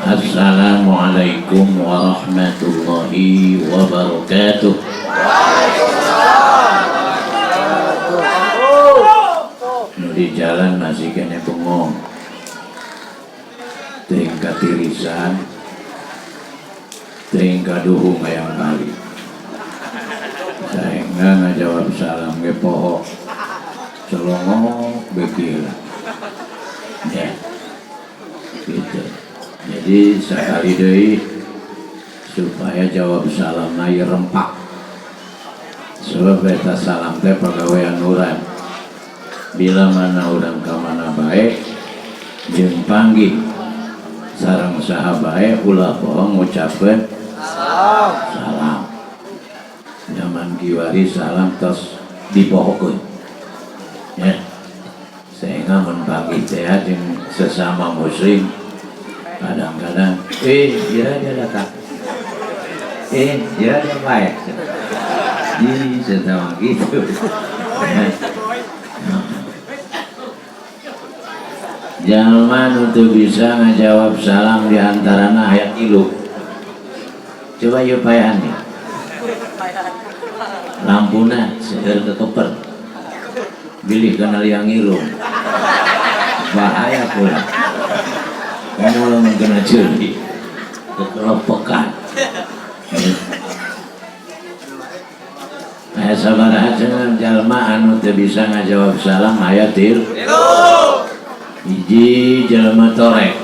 Assalamualaikum warahmatullahi wabarakatuh. Nu di jalan masih kene bengong. Teuing katirisan, teuing kaduhung hayang balik. Sehingga ngajawab salam ge poho. Celongok begitu. Ya. Gitu. Jadi sekali deui supaya jawab salam na rempak. Sebab eta salam teh pagawean urang. Bila mana urang ka mana bae jeung panggih sareng saha bae ulah poho ngucapkeun salam. Salam. Zaman kiwari salam tos dipohokeun. Ya. Sehingga mun panggih teh jeung sesama muslim kadang-kadang dia dia datang, dia dia baik, ih sedang gitu. Jalma nu teu bisa ngajawab salam di antarana aya tilu. Coba yuk payahan nih, lampuna seueur kekeper, bilih kana liang irung, bahaya pula. Kamu lamun kena curi, kekelepekan. Aya sabaraha cenah jalma anu teu bisa ngajawab salam? Aya tilu. Hiji, jalma torek.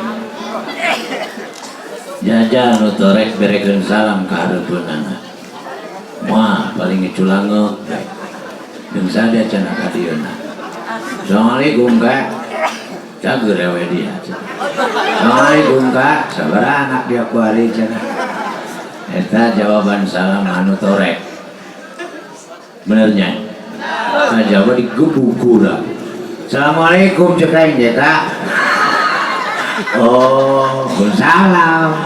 Jajal nu torek berekeun salam ka hareupeunana. Wah, paling ngeculangeuk. Jeung sadia cenah ka dieuna. Assalamualaikum, Kak. Cager we dia. Assalamualaikum, Kak. Sabaraha anak dia kuari cenah. Eta jawaban salam anu torek. Benernya? Nah, jawab digebuk kurang. Assalamualaikum cek aing teh, Kak. Oh, salam.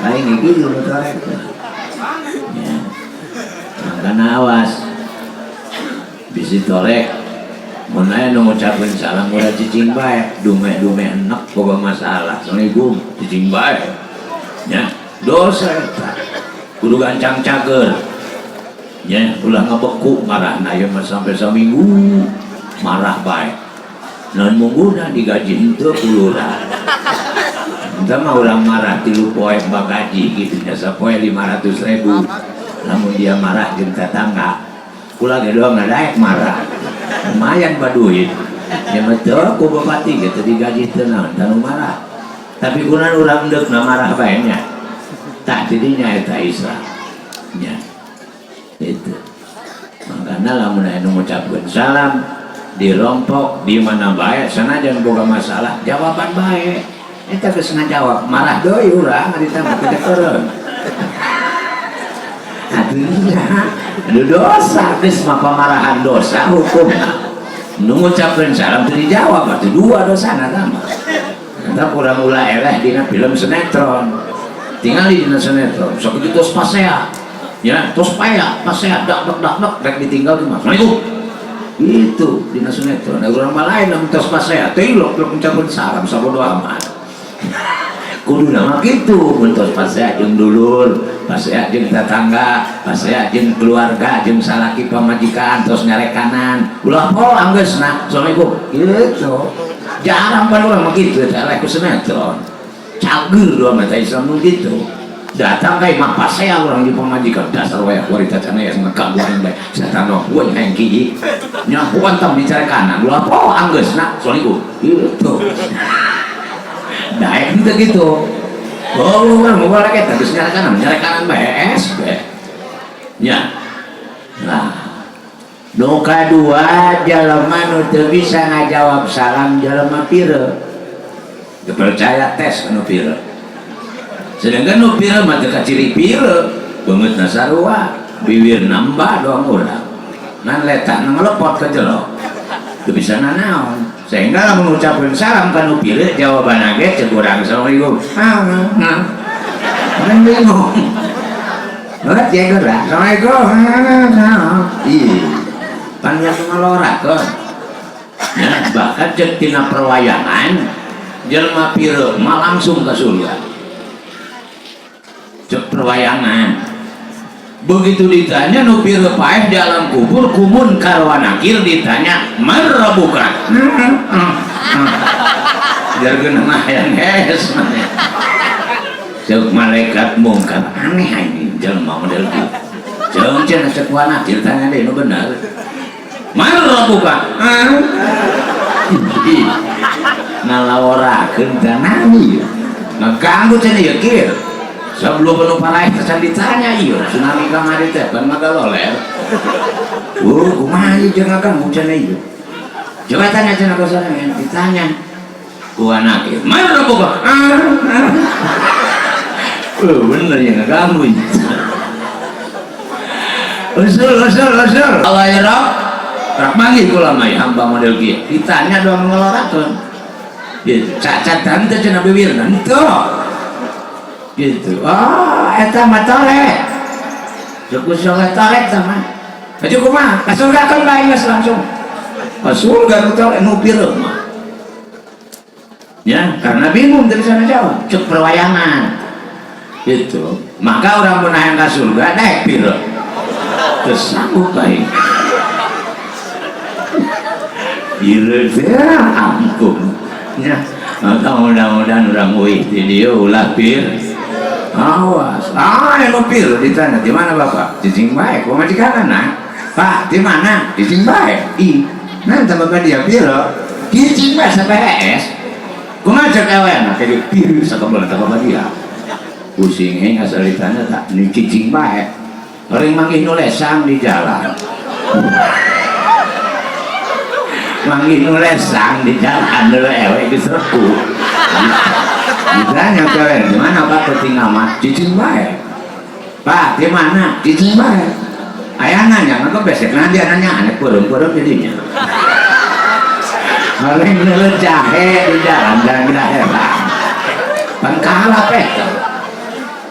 Lain iki nu torek. Ya. Makana awas. Bisi torek. Mun aya nu ngucapkeun salam ulah cicing bae, dume-dume enek boga masalah. Assalamualaikum, cicing bae. Ya, dosa eta. Kudu gancang cager. Ya, ulah ngebeku marahna ieu mah sampai saminggu marah bae. Naon mungguna digaji henteu pulura. Entah mah urang marah 3 poe bagaji gitu nya, sapoe 500.000. Lamun dia marah jeung tetangga, kula ge doang ngadaek marah. Lumayan baduit. Ya betul ku bupati gitu digaji teu naon tanu marah. Tapi kunan urang deukna marah bae nya. Tah tidinya eta Islam. Nya. Itu. Makana lamun aya nu ngucapkeun salam dirompok di mana bae sanajan boga masalah jawaban bae. Eta geus ngajawab marah deui urang harita mah teu keureun. Atuh aduh dosa geus mah pamarahan dosa hukum. Nu ngucapkeun salam teu dijawab atuh dua dosana tah mah. Eta kurang ulah eleh dina film sinetron. Tingali dina sinetron sok kitu tos pasea. Ya, tos paya, pasea dak dak dak dak rek ditinggal di mana? Assalamualaikum. Itu dina sinetron. Nah, urang mah lain lamun tos pasea teh ilok ilok ngucapkeun salam sabodo amat. Kudu nama kitu mun tos pasea jeung dulur, pasea jeung tetangga, pasea jeung keluarga, jeung salaki pamajikan tos nyarekanan. Ulah poho anggeusna. Assalamualaikum. Gitu. Jarang pan urang mah kitu teh eleh ku sinetron. Cager doang mah teh Islam nu kitu. Datang ka imah pasea urang di pamajikan dasar wae kuarita cenah ya ngeganggu aing bae. Setan no gua yang hiji. Nyahuan tam dicarekanan. Ulah poho anggeusna. Assalamualaikum. Gitu. Daek henteu gitu. Oh, urang mau balik eta geus nyarekanan, nyarekanan bae es bae. Nya. Nah, nu kadua jalma nu teu bisa ngajawab salam jalma pire. Teu percaya tes anu pire. Sedangkan nu pire mah teu kaciri pire, beungeutna sarua, biwir nambah doang urang. Ngan letakna ngelepot ke jero. Teu bisa nanaon. Sehingga lamun ngucapkeun salam ka nu pire jawabanna ge cek urang assalamualaikum. Ah, nah. Kan bingung. Banget ya gerak. Assalamualaikum. Ih. Pan yang ngalorakeun. Ya, bahkan cek tina perwayangan jelema pire mah langsung ke surga. Cek perwayangan. Begitu ditanya nu pireu paeh di alam kubur ku Munkar wa Nakir ditanya man rabbuka. Jargeun mah hayang hees maneh. Cek malaikat mungkar aneh ini jelema model kieu. Jeung cenah cek wa Nakir tanya deui nu bener. Man rabbuka. Ngalaworakeun teh nami. Ngaganggu cenah ieu kieu. Sebelum penuh paraeh teh can ditanya ieu tsunami kamari teh ban magaloler. Kumaha ieu jeung ngaganggu cenah ieu. Coba tanya cenah ka sorangan, ditanya. Ku Nakir, man rabbuka. Bener ya ngaganggu ieu. Usul usul usul. Allah ya Rabb. Rak manggih kula mah hamba model kieu. Ditanya doang ngolorakeun. Gitu. Cacat teu cenah bibirna henteu. Gitu. Oh, eta mah tolek. Cek soleh tolek tah mah. Aju kumaha? Ka surga kan bae geus langsung. Ka surga nu tolek nu pireuh mah. Ya, karena bingung dari sana jauh. Cek perwayangan. Gitu. Maka orang mun hayang ka surga daek pireuh. Teu sanggup bae. Pireuh teh ampun. Ya, maka mudah-mudahan urang uih di dieu ulah pir. Awas, ah yang pir ditanya di mana bapak? Cicing bae, kok majikan nah? Pak, di mana? Cicing bae. Ih, nanti bapak dia piro? Cicing bae sampai es. Kumaha cek ewen? Kayak pir sakabelah tak bapak dia. Pusing eh asal ditanya tak ni cicing bae. Orang manggih nu lesang di jalan. Manggih nu lesang di jalan dulu ewe geus repu. Ditanya ke ewe, di mana Pak ketinggal mah? Cicing bae. Pak, di mana? Cicing bae. Aya nanya, maka besek nanti dia nanya, aneh peureum-peureum jadinya. Orang neuleut jahe di jalan, jangan kita heran. Pan kalah peh.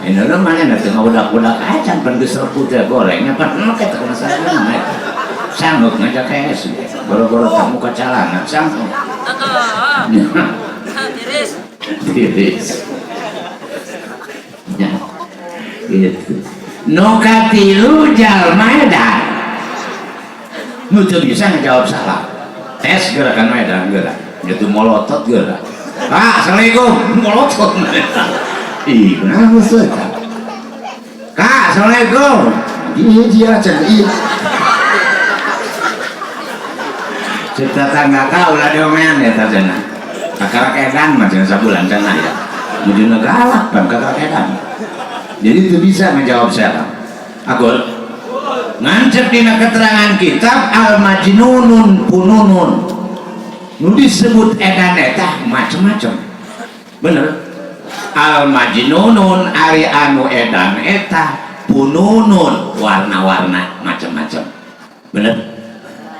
Ini lo mana nanti ngaudak-udak aja, pan geus repu teh gorengnya, pan enek eta kana sarana eta. Sanggup ngajak es, boro-boro tamu ka calana, sanggup. Tiris. Tiris. Ya. Gitu. Nu katilu jalma edan. Nu teu bisa ngejawab salah. Tes gerakan edan gerak. Gitu molotot gerak. Pak, assalamualaikum. Molotot. Ih, kenapa sih? Kak, assalamualaikum. Iya, dia cek iya. Cek tetangga kau ulah diomean ya cenah. Kakak edan mah cenah sabulan cenah ya. Mujuna galak pan kakak edan. Jadi itu bisa menjawab salam. Aku ngancep dina keterangan kitab al majnunun pununun. Nu disebut edan eta macem-macem. Bener. Al majnunun ari anu edan eta pununun warna-warna macem-macem. Bener.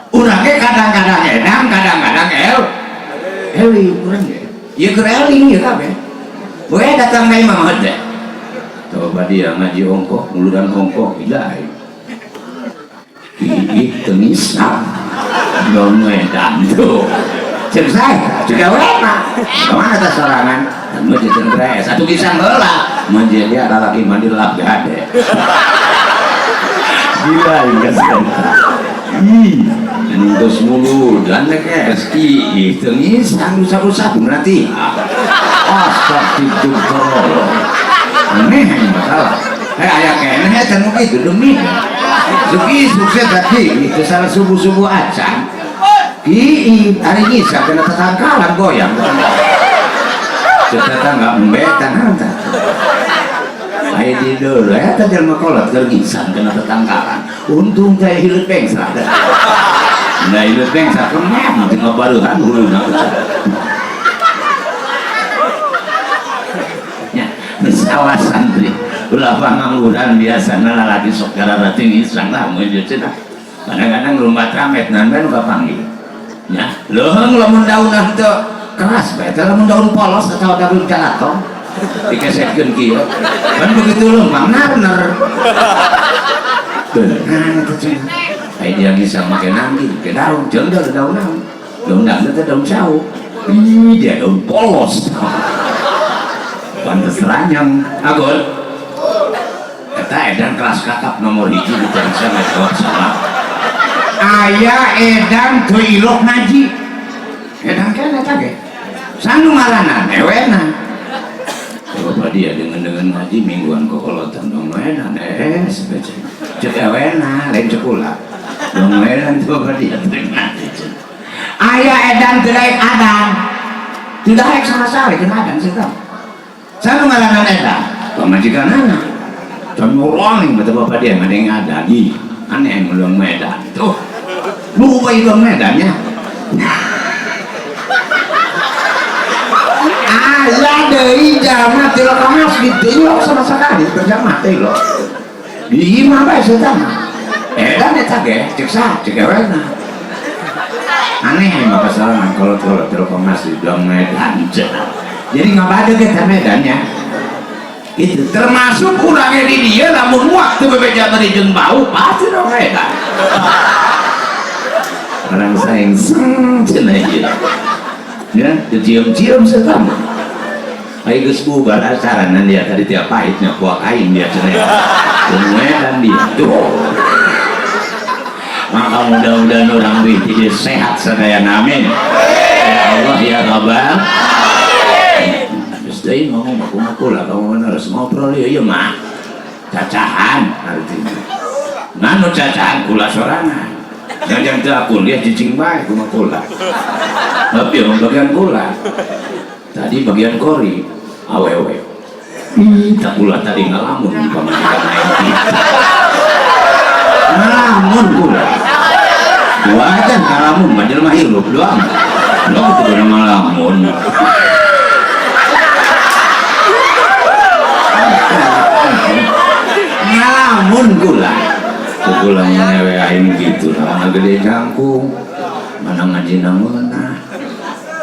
Urang ge kadang-kadang edan, kadang-kadang el. Eling urang ge. Ieu keur eling ieu kabeh. We datang ka imah mah teh. Coba dia ngaji ongkoh, nguluran ongkoh, gila. Ih, teu ngisap. Dong edan tuh. Cek saya, cek gawe mah. Kemana tas sorangan? Mun jeung beres. Satu kisah heula. Mun dia lalaki mandi lap gade. Gila hingga sekarang. Ih, geus muludan nek es. Ih, teu ngisang rusak-rusak berarti. Astagfirullah. Aneh masalah. Aya keneh eta nu kitu demi. Suki sukses tadi itu salah subuh-subuh acan. Ih, hari ngisap kena tetangkalan goyang. Tetangga embe tanah tah. Aya tidur, eta jelema kolot keur ngisap kena tetangkalan. Untung teh hileut pengsa. Nah hileut pengsa kemeh teu ngabaruhan huluna. Nya, awas santri. Ulah pangangguran biasana lalaki sok gara teh ngisang lah mun cenah. Kadang-kadang lumpat ramet nan bae nu kapanggih. Ya, leuheung lamun daunna henteu keras bae teh lamun daun polos atau daun jalatong dikesetkeun kieu. Kan begitu leumpang narner. Bener eta cenah. Aya dia ngisang make nanggi, make daun, jeung daun naon? Daun daun teh daun sawu. Ih, dia daun polos. Pantes ranyang. Agol. Eta edan kelas kakap nomor hiji di Tensa ngajawab salah. Aya edan teu ilok ngaji. Edan kan eta ge. Sanu ngaranan ewena. Coba dia dengan ngaji mingguan kokolotan dong edan cek ewena lain cek ulah. Dong edan coba dia ngaji. Aya edan teu daek adan. Teu daek sama sekali kena adan sih tau. Sanu ngaranan edan. Pamajikanana. Can ngurang kata bapak dia ngadeng ada di aneh yang Medan tuh lu bayi dong Medannya ayah dari jamaah tilok ke masjid tilok sama sekali berjamaah tilok di imah bae setan edan eta ge cek sah cek ewena aneh mah pasarangan kalau tilok ke masjid dong Medan jadi ngabade ke Medannya itu termasuk kurangnya di dia namun waktu bebeja tadi jeung bau pasti dong eta orang saing seng cenah ieu ya dicium-cium setan ayo geus bubar acarana dia tadi tiap pahitnya kuak aing dia cenah dan dia tuh maka mudah-mudahan orang duit dia sehat sadayana amin ya Allah ya Rabbal. Deui ngomong aku lah kamu harus ngobrol ya iya mah cacahan artinya nganu cacahan kula sorangan jangan teu akun dia cicing bae kumaha kula tapi yang bagian kula tadi bagian kori awewe ih tak kula tadi ngalamun pamajikan aing kita ngalamun kula wajan ngalamun mah jelema hirup doang lo kudu ngalamun. Ngalamun gula gula ngewe aing gitu lah gede jangkung mana ngaji nameunah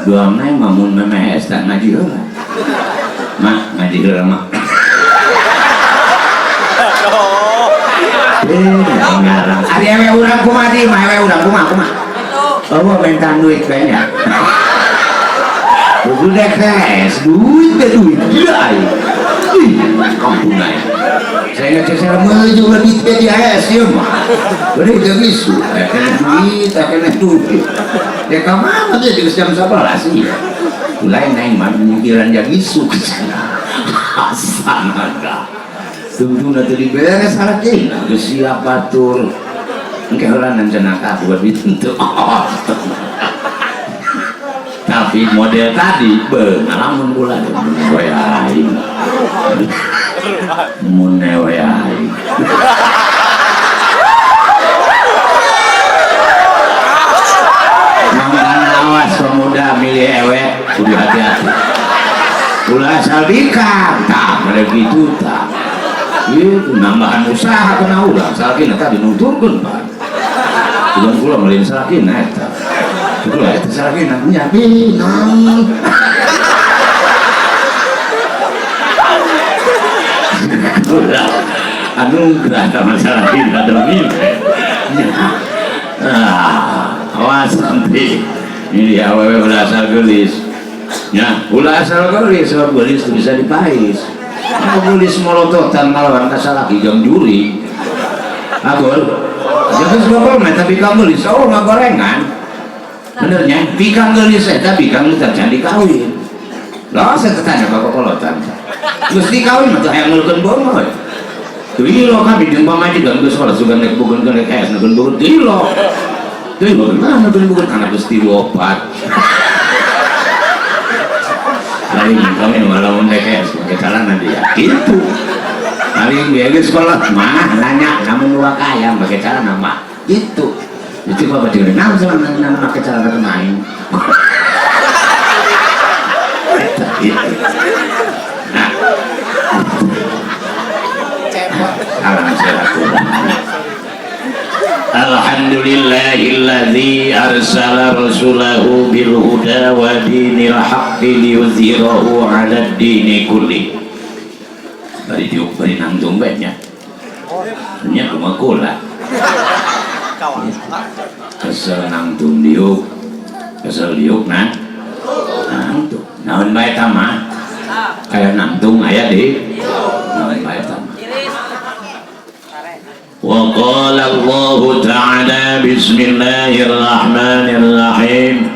doangna mah mun memeh eta ngaji heula mah ngaji heula mah ngarang ari ewe urang kumaha di mah ewe urang kumaha kumaha eueuh mentan duit banyak buku DKS duit deh duit gila aing kampung aing saya ngecek saya juga duit BDS ya mah udah itu isu kena duit kena duit ya kemana dia juga jam 11 iya lain naik mah penyingkiran jadi isu hasan ada tunggu nanti diberes salah deh siap batur engke heula cenaka buat ditentu tapi model tadi pengalaman kula we aing mun we aing mangkana awas pemuda milih ewe kudu hati-hati ulah asal bikang tah pada gitu tah itu nambahan usaha kena ulah salakina tadi nuturkeun Pak bukan kula melin salakina eta itulah itu salakina nya binang ulah anugerah sama salakina demi awas nanti ini awewe ulah asal gelis ya ulah asal gelis sebab gelis itu bisa dipais gelis molototan ngalawan ka salaki jam juri agol jangan sebab mah tapi kamu gelis oh ngagorengan benernya bikang gelis eta bikang gelis can dikawin lah saya tanya ka kokolotan geus dikawin mah teu hayang ngeulkeun bomo we teu ilo kami jeung pamajikan geus salah sugan rek bogeun rek es neun bogeun teu ilo teu ilo nah neun bogeun anak geus 3 4 lain kami lamun rek es make calana dia kitu paling dia geus sekolah mah nanya namun dua kaya make calana mah gitu itu bapak juga nah sama nana pakai celana kemain gitu. Nah, salam sehat. Alhamdulillahilladzi arsala rasulahu bil huda wa dinil haqqi liyuzhirahu 'alad dini kulli. Bari diuk bari nangtung bae nya. Nya kumaha kula. Kesel nangtung diuk, kesel diuk nah nangtung. Naon bae tah mah? Kaya nangtung aya di naon bae tah mah. Qala Allah Ta'ala, bismillahirrahmanirrahim,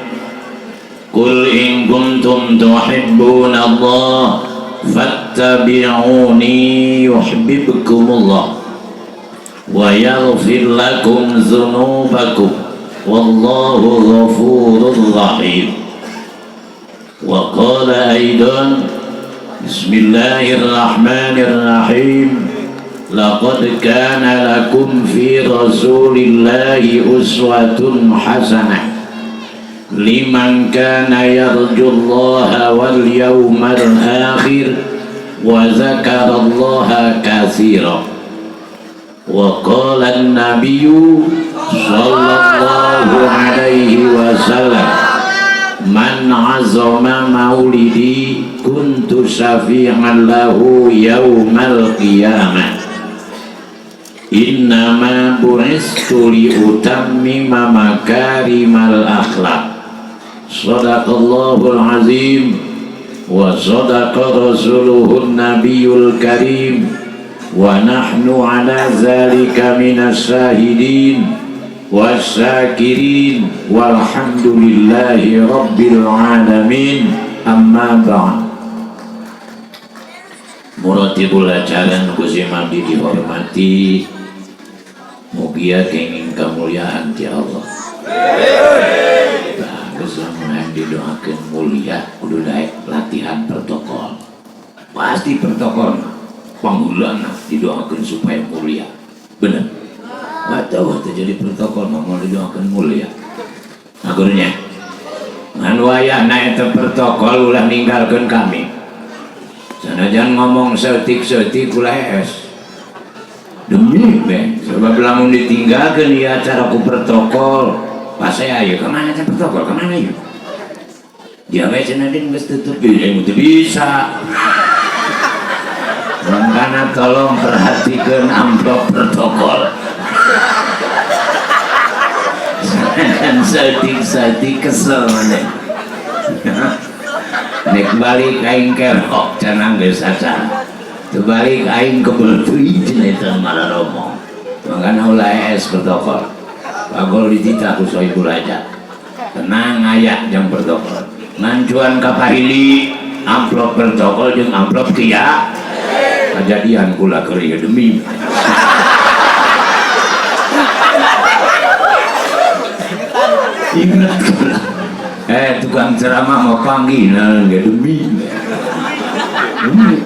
Qul in kuntum tuhibbuna Allah fattabi'uni yuhibbukumullah wa yaghfir lakum dzunubakum wallahu ghafurur rahim. Wa qala aidan, bismillahirrahmanirrahim, laqad kana lakum fi rasulillahi uswatun hasanah liman kana yarjullaha wal yawmal akhir wa dzakarallaha katsira. Wa qala an-nabiyyu sallallahu alaihi wasallam, man azama maulidi kuntu syafi'an lahu yaumal qiyamah, innama bu'istu li utammima makarimal akhlaq. Sadaqallahul azim wa sadaqa rasuluhun nabiyul karim wa nahnu ala zalika minas syahidin wasyakirin walhamdulillahi rabbil alamin. Amma ba'd. Muratibul acara nu ku sim abdi dihormati, mugia kenging kemuliaan ti Allah. Bagus, lamun hayang didoakeun mulia kudu daek latihan protokol. Pasti protokol pangulana didoakeun supaya mulia. Bener? Atau terjadi protokol mah mau didoakeun mulia. Akhirnya ngan wayahna eta protokol ulah ninggalkeun kami. Sanajan ngomong saeutik-saeutik ulah es. Demi be, sebab lamun ditinggalkeun ieu acara ku protokol, pas saya ayo kemana teh protokol kemana yuk? Dia we cenah din geus tutup ieu teu bisa. Makanya tolong perhatikan amplop protokol. Jangan saeutik-saeutik kesel maneh. Nek balik aing kerok cenah geus acara. Teu balik aing kebel teuing cenah eta mararomong. Makanya ulah es protokol. Pagol dititah ku Sohibul Hajat. Tenang aya jang protokol. Ngancuan ka pahili amplop protokol jeung amplop kia. Kajadian kula keur ieu demi. Ingat kula. Tukang ceramah mau panggil nah, demi.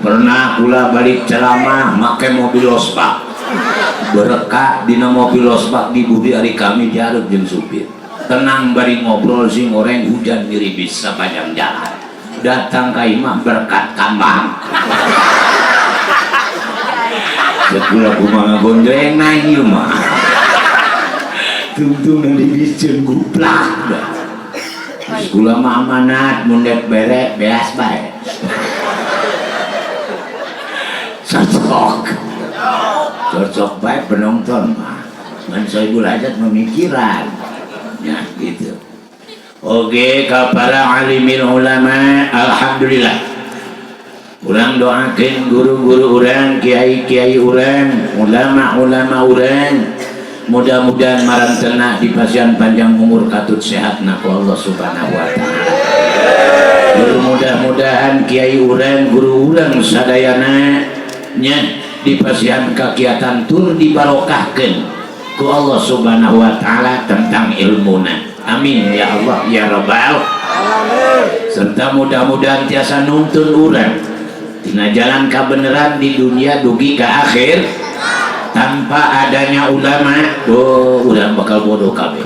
Pernah kula balik ceramah make mobil losbak. Berkat dina mobil losbak di budi hari kami diarep jeung supir. Tenang bari ngobrol sing goreng hujan ngiribis sepanjang jalan. Datang ka imah berkat kambang. Kula kumaha gondreng naik ieu mah. Tungtung di bis jeung guplak. Kula mah amanat mun dek bere beas bae. Cocok. Cocok bae penonton mah. Ngan Sohibul Hajat memikiran. Ya gitu. Oke, ka para alimin ulama, alhamdulillah. Urang doakeun guru-guru urang, kiai-kiai urang, ulama-ulama urang. Mudah-mudahan marantena di pasian panjang umur katut sehat na ku Allah Subhanahu wa taala. Mudah-mudahan kiai urang, guru urang sadayana nya di pasian kakiatan tur dibarokahkeun ku Allah Subhanahu wa taala tentang ilmuna. Amin ya Allah ya Rabbal alamin. Serta mudah-mudahan tiasa nuntun urang tina jalan kabeneran di dunia dugi ke akhir. Tanpa adanya ulama, oh, urang bakal bodoh kabeh.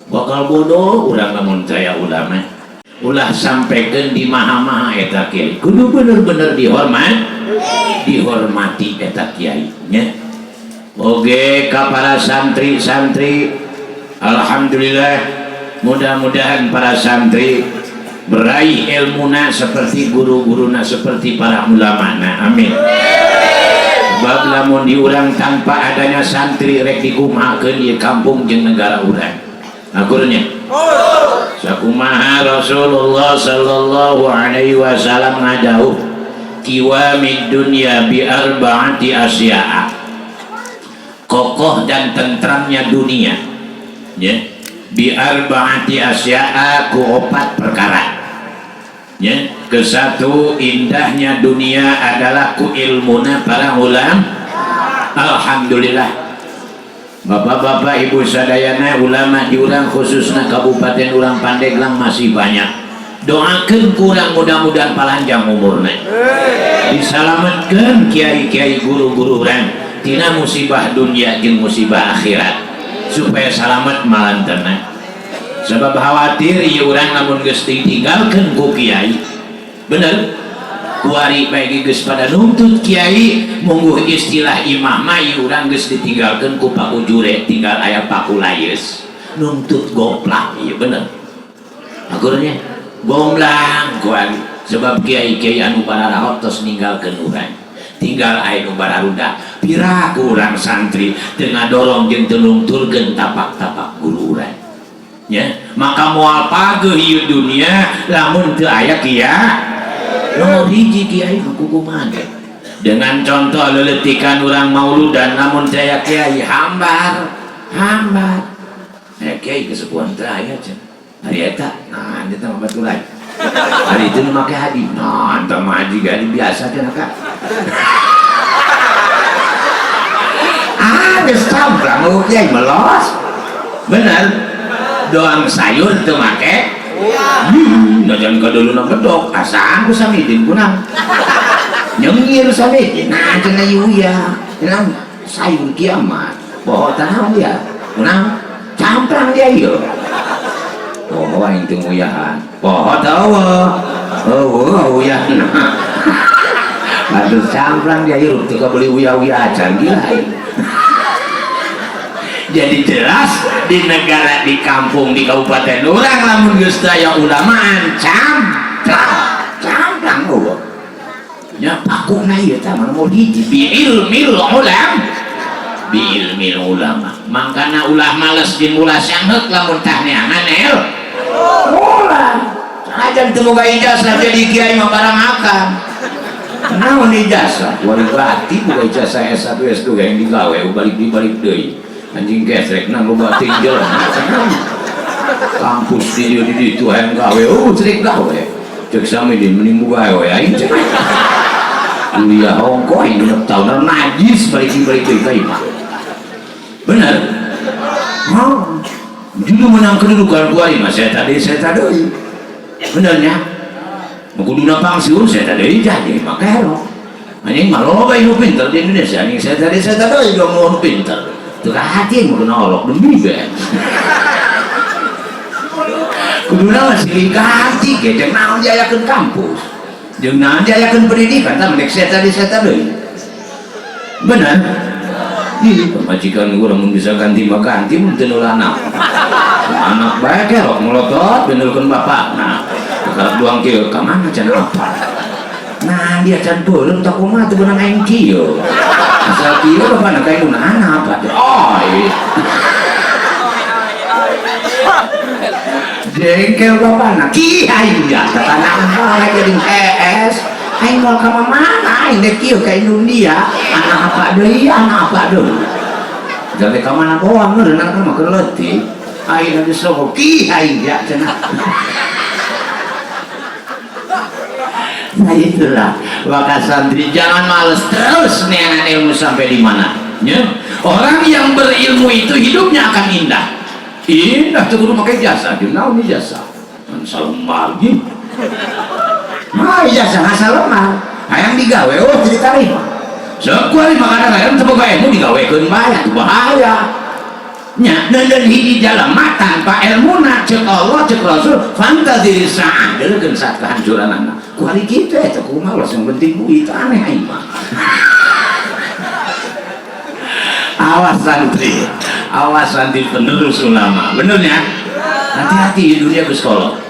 Bakal bodoh urang lamun saya ulama. Ulah sampaikan di maha-maha eta kiai. Kudu bener-bener dihormati eta kiai nya. Oke, ka para santri-santri, alhamdulillah, mudah-mudahan para santri meraih ilmuna seperti guru-guruna, seperti para ulamana. Amin. Sebab lamun diurang tanpa adanya santri rek dikumahakeun ieu kampung jeung negara urang. Akurnya. Sakumaha Rasulullah sallallahu alaihi wasallam ngadauh kiwamid dunya bi arba'ati asya'a. Kokoh dan tentramnya dunia ya bi arba'ati asya'a, ku opat perkara ya. Kesatu, indahnya dunia adalah ku ilmuna para ulama. Alhamdulillah, bapak-bapak, ibu sadayana, ulama di urang, khususnya kabupaten urang Pandeglang, masih banyak. Doakan ku urang, mudah-mudahan palanjang umurna, disalamatkan kiai-kiai, guru-guru urang tina musibah dunia jeung musibah akhirat, supaya salamat malantena. Sebab khawatir ieu urang lamun geus ditinggalkeun ku kiai, bener, kuari bae geus pada nuntut kiai, mungguh istilah imah mah ieu urang geus ditinggalkeun ku paku jure, tinggal aya paku layeus nuntut goplak ieu, bener. Akurnya gomblang kuari, sebab kiai-kiai anu bararahot tos ninggalkeun urang, tinggal aya nu bararuda. Pira ku urang santri teu ngadorong jeung teu nungturkeun tapak-tapak guru urang ya. Maka moal pageuh ieu dunia lamun teu aya kiai. Nomor hiji kiai mah kumaha? Dengan contoh leletikan urang mauludan, lamun teu aya kiai hambar hambar. Eh, kiai kesepuhan teu aya cenah hari eta. Nah, eta mah baturan hari itu nu make haji. Nah, eta mah haji gak biasa cenah kak. Ah, geus camplang oh kiai melos, bener. Doang sayur teu make. Najan kaduluna bedok asaan ku Samidin, kunang nyengir Samidin. Nah, cenah ieu ya cenah sayur kiamat poho tanah ya, kunang camplang dia ieu. Poho aing teu nguyahan, poho teu eueuh uyahna. Aduh, camplang dia ieu, teu kabeli uyah-uyah acan, gila aing. Jadi jelas di negara, di kampung, di kabupaten urang, lamun geus aya ulamaan camplang camplang eueuh nya. Pakuna ieu tah nomor hiji bi ilmil ulam, bi ilmil ulama. Mangkana ulah males jeung ulah sangheuk lamun tah neangan el ulah. Sanajan teu boga ijazah, jadi kiai mah barang akan naon ijazah. Wali berarti boga ijazah S1 S2 yang digawe balik dibalik deui, anjing gesrek nang loba tinjel kampus di dieu di ditu hayang gawe. Oh, cerik gawe cek sami di mending boga we aing cek kuliah ongko aing 6 tahun najis, balik balik deui ka imah, bener. Oh, juga menang kedudukan ku aing mah saya tadi, benernya kuduna pangsiun saya tadi jadi mah kero anjing mah loba nu pinter di Indonesia anjing. Saya tadi dong mau pinter teu hati mau kena olok demi be kuduna mah silih ganti ge. Jeung naon diayakeun kampus, jeung naon diayakeun pendidikan tah, mendek saya tadi, bener. Ih, pamajikan urang mun bisa ganti mah ganti, mun teu anak anak bae kerok melotot benulkeun bapak. Nah, kalau duang kieu ka mana can apa. Nah, dia can beuleum tak kumaha teu beunang aing kieu, asal kieu bapakna kayak nu anak apa. Oh iya. Jengkel bapakna kiai ya tanah bae jadi ES aing moal ka mana aing dek kieu ka Indonesia. Anak apa deui, anak apa deui, jadi ka mana boang meureun anak mah keur leutik aing geus sogo kiai ya cenah. Nah, itulah maka santri jangan males, terus neangan ilmu sampai di mana ya. Orang yang berilmu itu hidupnya akan indah indah tuh. Kudu pakai jasa jeung naon jasa salembar gitu. Mah ijazah ngasalembar hayang digawe, oh jadi tarima sekuari. Makana hayang teu boga ilmu digawekeun bae, itu bahaya nya. Neundeun hiji jalma tanpa ilmuna, cek Allah, cek Rasul, fantazir saah, deukeun saat kehancuran anak kuari kitu. Eta kumaha yang penting duit, aneh aing mah. Awas santri, awas santri penerus ulama, benernya. Hati-hati, dunia geus kolot,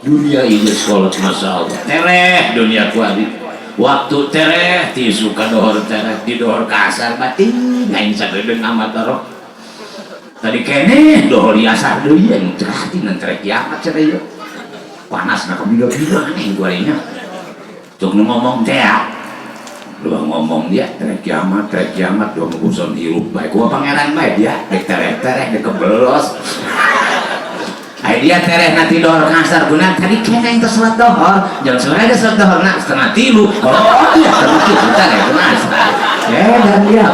dunia ini kolot, masya Allah. Tereh dunia kuari, waktu tereh ti suka dohor, tereh di dohor kasar batin aing sagedeung amat tarok tadi kene dohor asar deui yang hati nan tereh kiamat cenah ieu panas na kabila-bila aneh kuarinya. Cuk nu ngomong teh ya. Lu ngomong dia terek kiamat, terek kiamat, dua ngurusan hirup bae. Kumaha pangeran bae dia, dek terek-terek, dek kebelos. Ai dia tereh nanti dohor ngasar guna tadi kena yang sholat dohor jam sebenarnya ada sholat dohor nak 2:30. Oh iya, terus itu tereh ngasar edan dia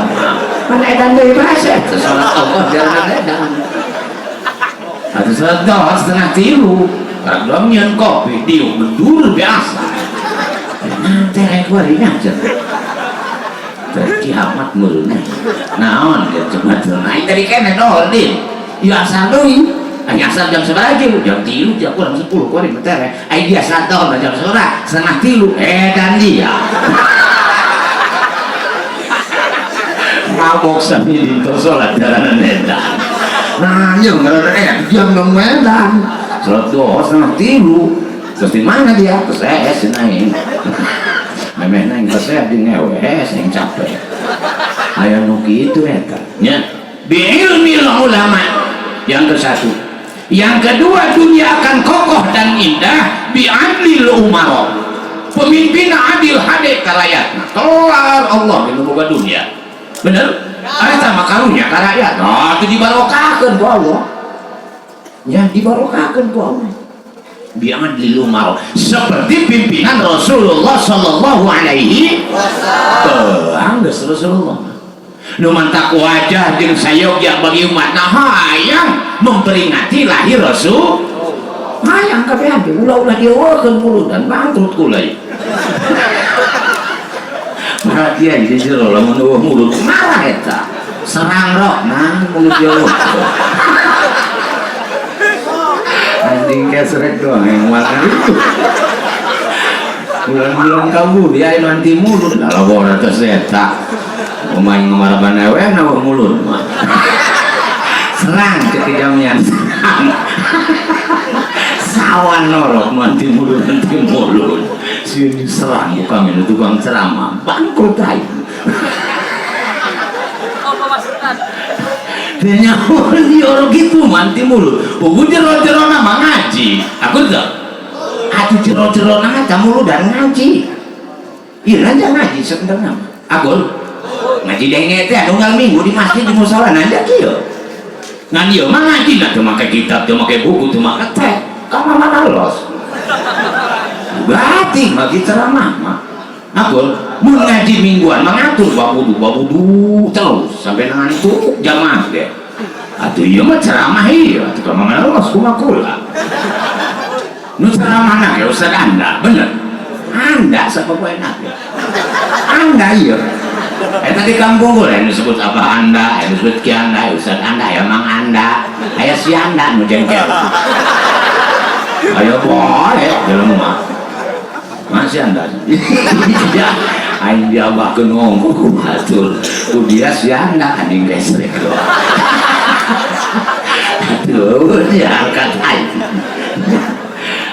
mana edan dari bahasa itu sholat Allah jangan edan atau sholat dohor 2:30 karena belum nyian kopi dia bendur biasa nah tereh gua ini aja tereh kiamat mulutnya naon dia cuma naik tadi kena dohor dia ya asal deui. Hanya asal jam seberapa jam 3 jam kurang 10 kuari bentar ya. Ai dia satu jam seberapa 2:30 edan dia mabok sambil di sholat jalanan edan. Nah iya nggak ada jam dong edan sholat dohor 2:30 terus di mana dia terus naik memeh naik ke saya di ngewe yang capek ayah nuki itu eta nya biilmil ulama. Yang ke satu, yang kedua, dunia akan kokoh dan indah biadlil umaro. Pemimpin adil hade ka rakyatna. Kelar Allah nu boga dunia. Bener? Eta mah karunya ka rakyat. Nah, itu dibarokahkeun ku Allah. Ya, dibarokahkeun ku Allah. Biadlil umaro. Seperti pimpinan Rasulullah sallallahu alaihi wasallam. Geus Rasulullah. Nu mantak wajah jeung sayogya bagi umat nah hayang memperingati lahir Rasul hayang kabeh ge ulah-ulah dieuwekeun mulut dan bangkrut kula ieu. Perhatian di jero lamun eueuh mulut marah eta serang rok nah mulut jauh anjing kesrek doang yang makan itu bulan-bulan kabur ya nanti mulut lah lawan atas eta pemain ngemaraban ewe nama mulut mah serang ketika sawan norok nanti mulut sini serang bukan itu tukang ceramah bangkrut aja dia nyawa di orang gitu manti mulut buku jero-jero nama ngaji aku tuh atuh jero-jero nama mulut dan ngaji iya aja ngaji sebenarnya aku ngaji denge teh anu minggu di masjid di musola nanya kieu ngan ieu mah ngaji na teu make kitab teu make buku teu make teh ka mana los berarti bagi ceramah mah aku mun ngaji mingguan mah ngatur babudu terus sampai ngantuk jamaah deh atuh ieu mah ceramah ieu atuh ka mana los kumaha kula nu ceramahna ge ustaz anda bener anda sapopoe enak ya anda ieu eta di kampung gue yang disebut apa anda, yang disebut ki anda, ustaz anda, ya mang anda, aya si anda nu jengkel. Ayo boleh jelema mah. Masih anda. Ya, aing diabahkeun ngomong ku batur. Ku dia si anda anjing gesrek. Aduh, ya angkat aing.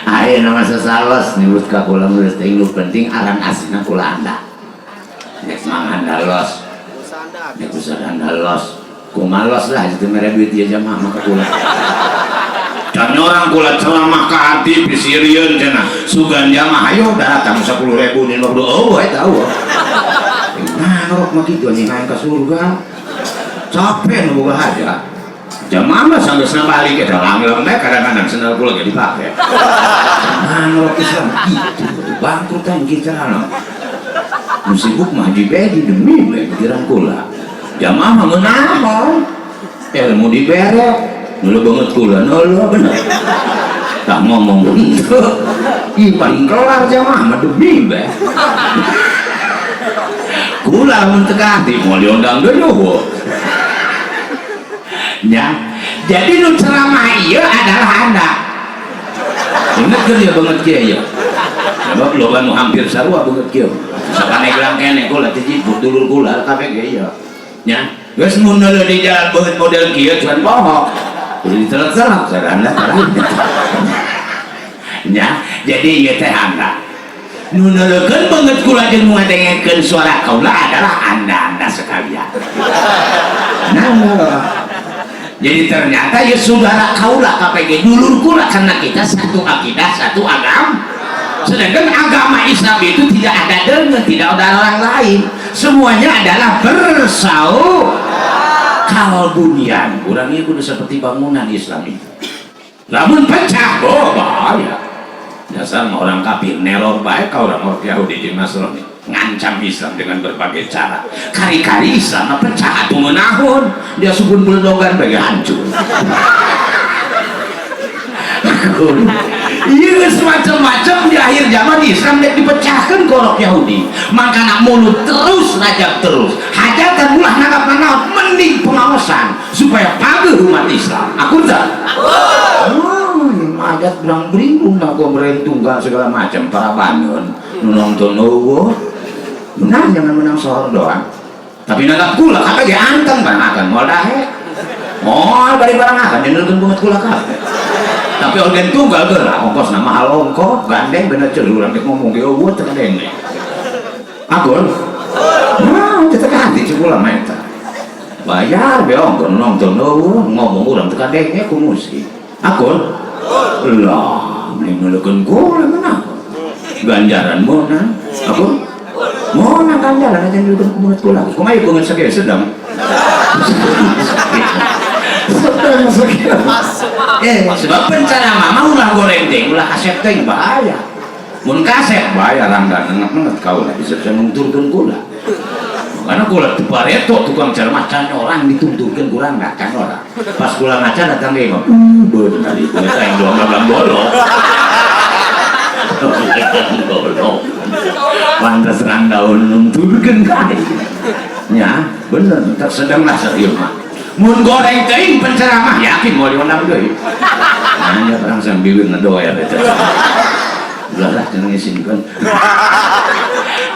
Aing nama sesalos nyebut ka kula geus teh nu penting aran aslina kula anda. Mang anda los, ya usah anda los, kumalos lah itu mere duit dia jamaah maka kula. Dan orang kula ceramah ka hati pisirieun cenah, sugan jamaah ayo datang 10.000 nih 50 oh eta eueuh. Nah, norok mah kitu anjing hayang ka surga. Capek nu boga hajat. Jamaah mah sanggeusna balik eta langleng bae kadang-kadang sendal kula ge dipake. Nah, norok Islam gitu, bangkrut anjing carana. Nu sibuk mah Haji Bedi demi bae pikiran kula. Jamaah mah ngeunah ilmu dibere, nu banget kula nu bener. Tak ngomong henteu. Ih paling kelar jamaah mah demi bae. Kula mun teu kaati moal diundang deui eueuh. Ya. Jadi nu ceramah ieu adalah anda. Ingat ke dia banget kieu ya. Sebab loba nu hampir sarua banget kieu. Sapaneglang keneh kula teh jiput dulur kula kabeh ge ieu. Nya, geus mun neuleuh di jalan beungeut model kieu cuman poho. Kudu ditelek-telek sarana terang. Nya, jadi ieu teh anda. Nu neuleukeun beungeut kula jeung nu ngadengekeun suara kaula adalah anda-anda sekalian. Nah, jadi ternyata ya saudara kaula KPG dulur kula karena kita satu akidah, satu agama. Sedangkan agama Islam itu tidak ada dengan, tidak ada orang lain, semuanya adalah bersau kal bunyan. Urang ieu kudu seperti bangunan Islam itu. Lamun pecah, oh bahaya. Dasar mah orang kafir neror baik ka orang, orang Yahudi jeung Nasrani ngancam Islam dengan berbagai cara. Kari-kari Islam mah pecah atuh meunahun dia subun buledogan bagi hancur. Iya, macam-macam di akhir zaman Islam dek dipecahkan korok Yahudi. Makanya mulut terus, rajab terus, hajatan ulah nanggap nanaon, mending pengawasan supaya pageuh umat Islam. Aku tak. Oh, hajat bilang bingung nah, gua tunggal segala macam para bangun nu nonton eueuh. Menang jangan menang sohor doang. Tapi nanggap kula kabeh ge anteng barang akan moal dahe. Moal bari barang akan nyeuneukeun banget kula kabeh. Tapi organ tunggal gerak ongkos nama mahal, ongkos gandeng bener celur, urang ngomong ge eueuh teu kadenge. Akur? Nah, teu hati cek kula mah eta. Bayar be ongkos nonton eueuh, ngomong urang teu kadenge ku musik. Akur? Lah, mending nuleukeun kula menang. Ganjaran meunang. Akur? Meunang ganjaran aja nuleukeun ku mulut kula. Kumaha ieu beungeut sakieu sedang? Sedang sakieu. Eh, sebab penceramah mah ulah goreng teh, ulah kasep teh bahaya. Mun kasep bahaya, rangga nenget-nenget kaula bisa bisa nungturkeun kula. Makanya kula teu bareto tukang ceramah can orang ditunturkeun kurang enggak can orang. Pas kula ngaca datang ge mah, bener tadi kula teh yang dua bolong. Bolong. Pantes rangga nunturkeun ka. Ya, bener, tak sedang lah serius mah. Mun goreng teuing penceramah yakin mau diundang deui. Nanya perang sambil ngedoer eta. Ulah lah cenah ngisinkeun.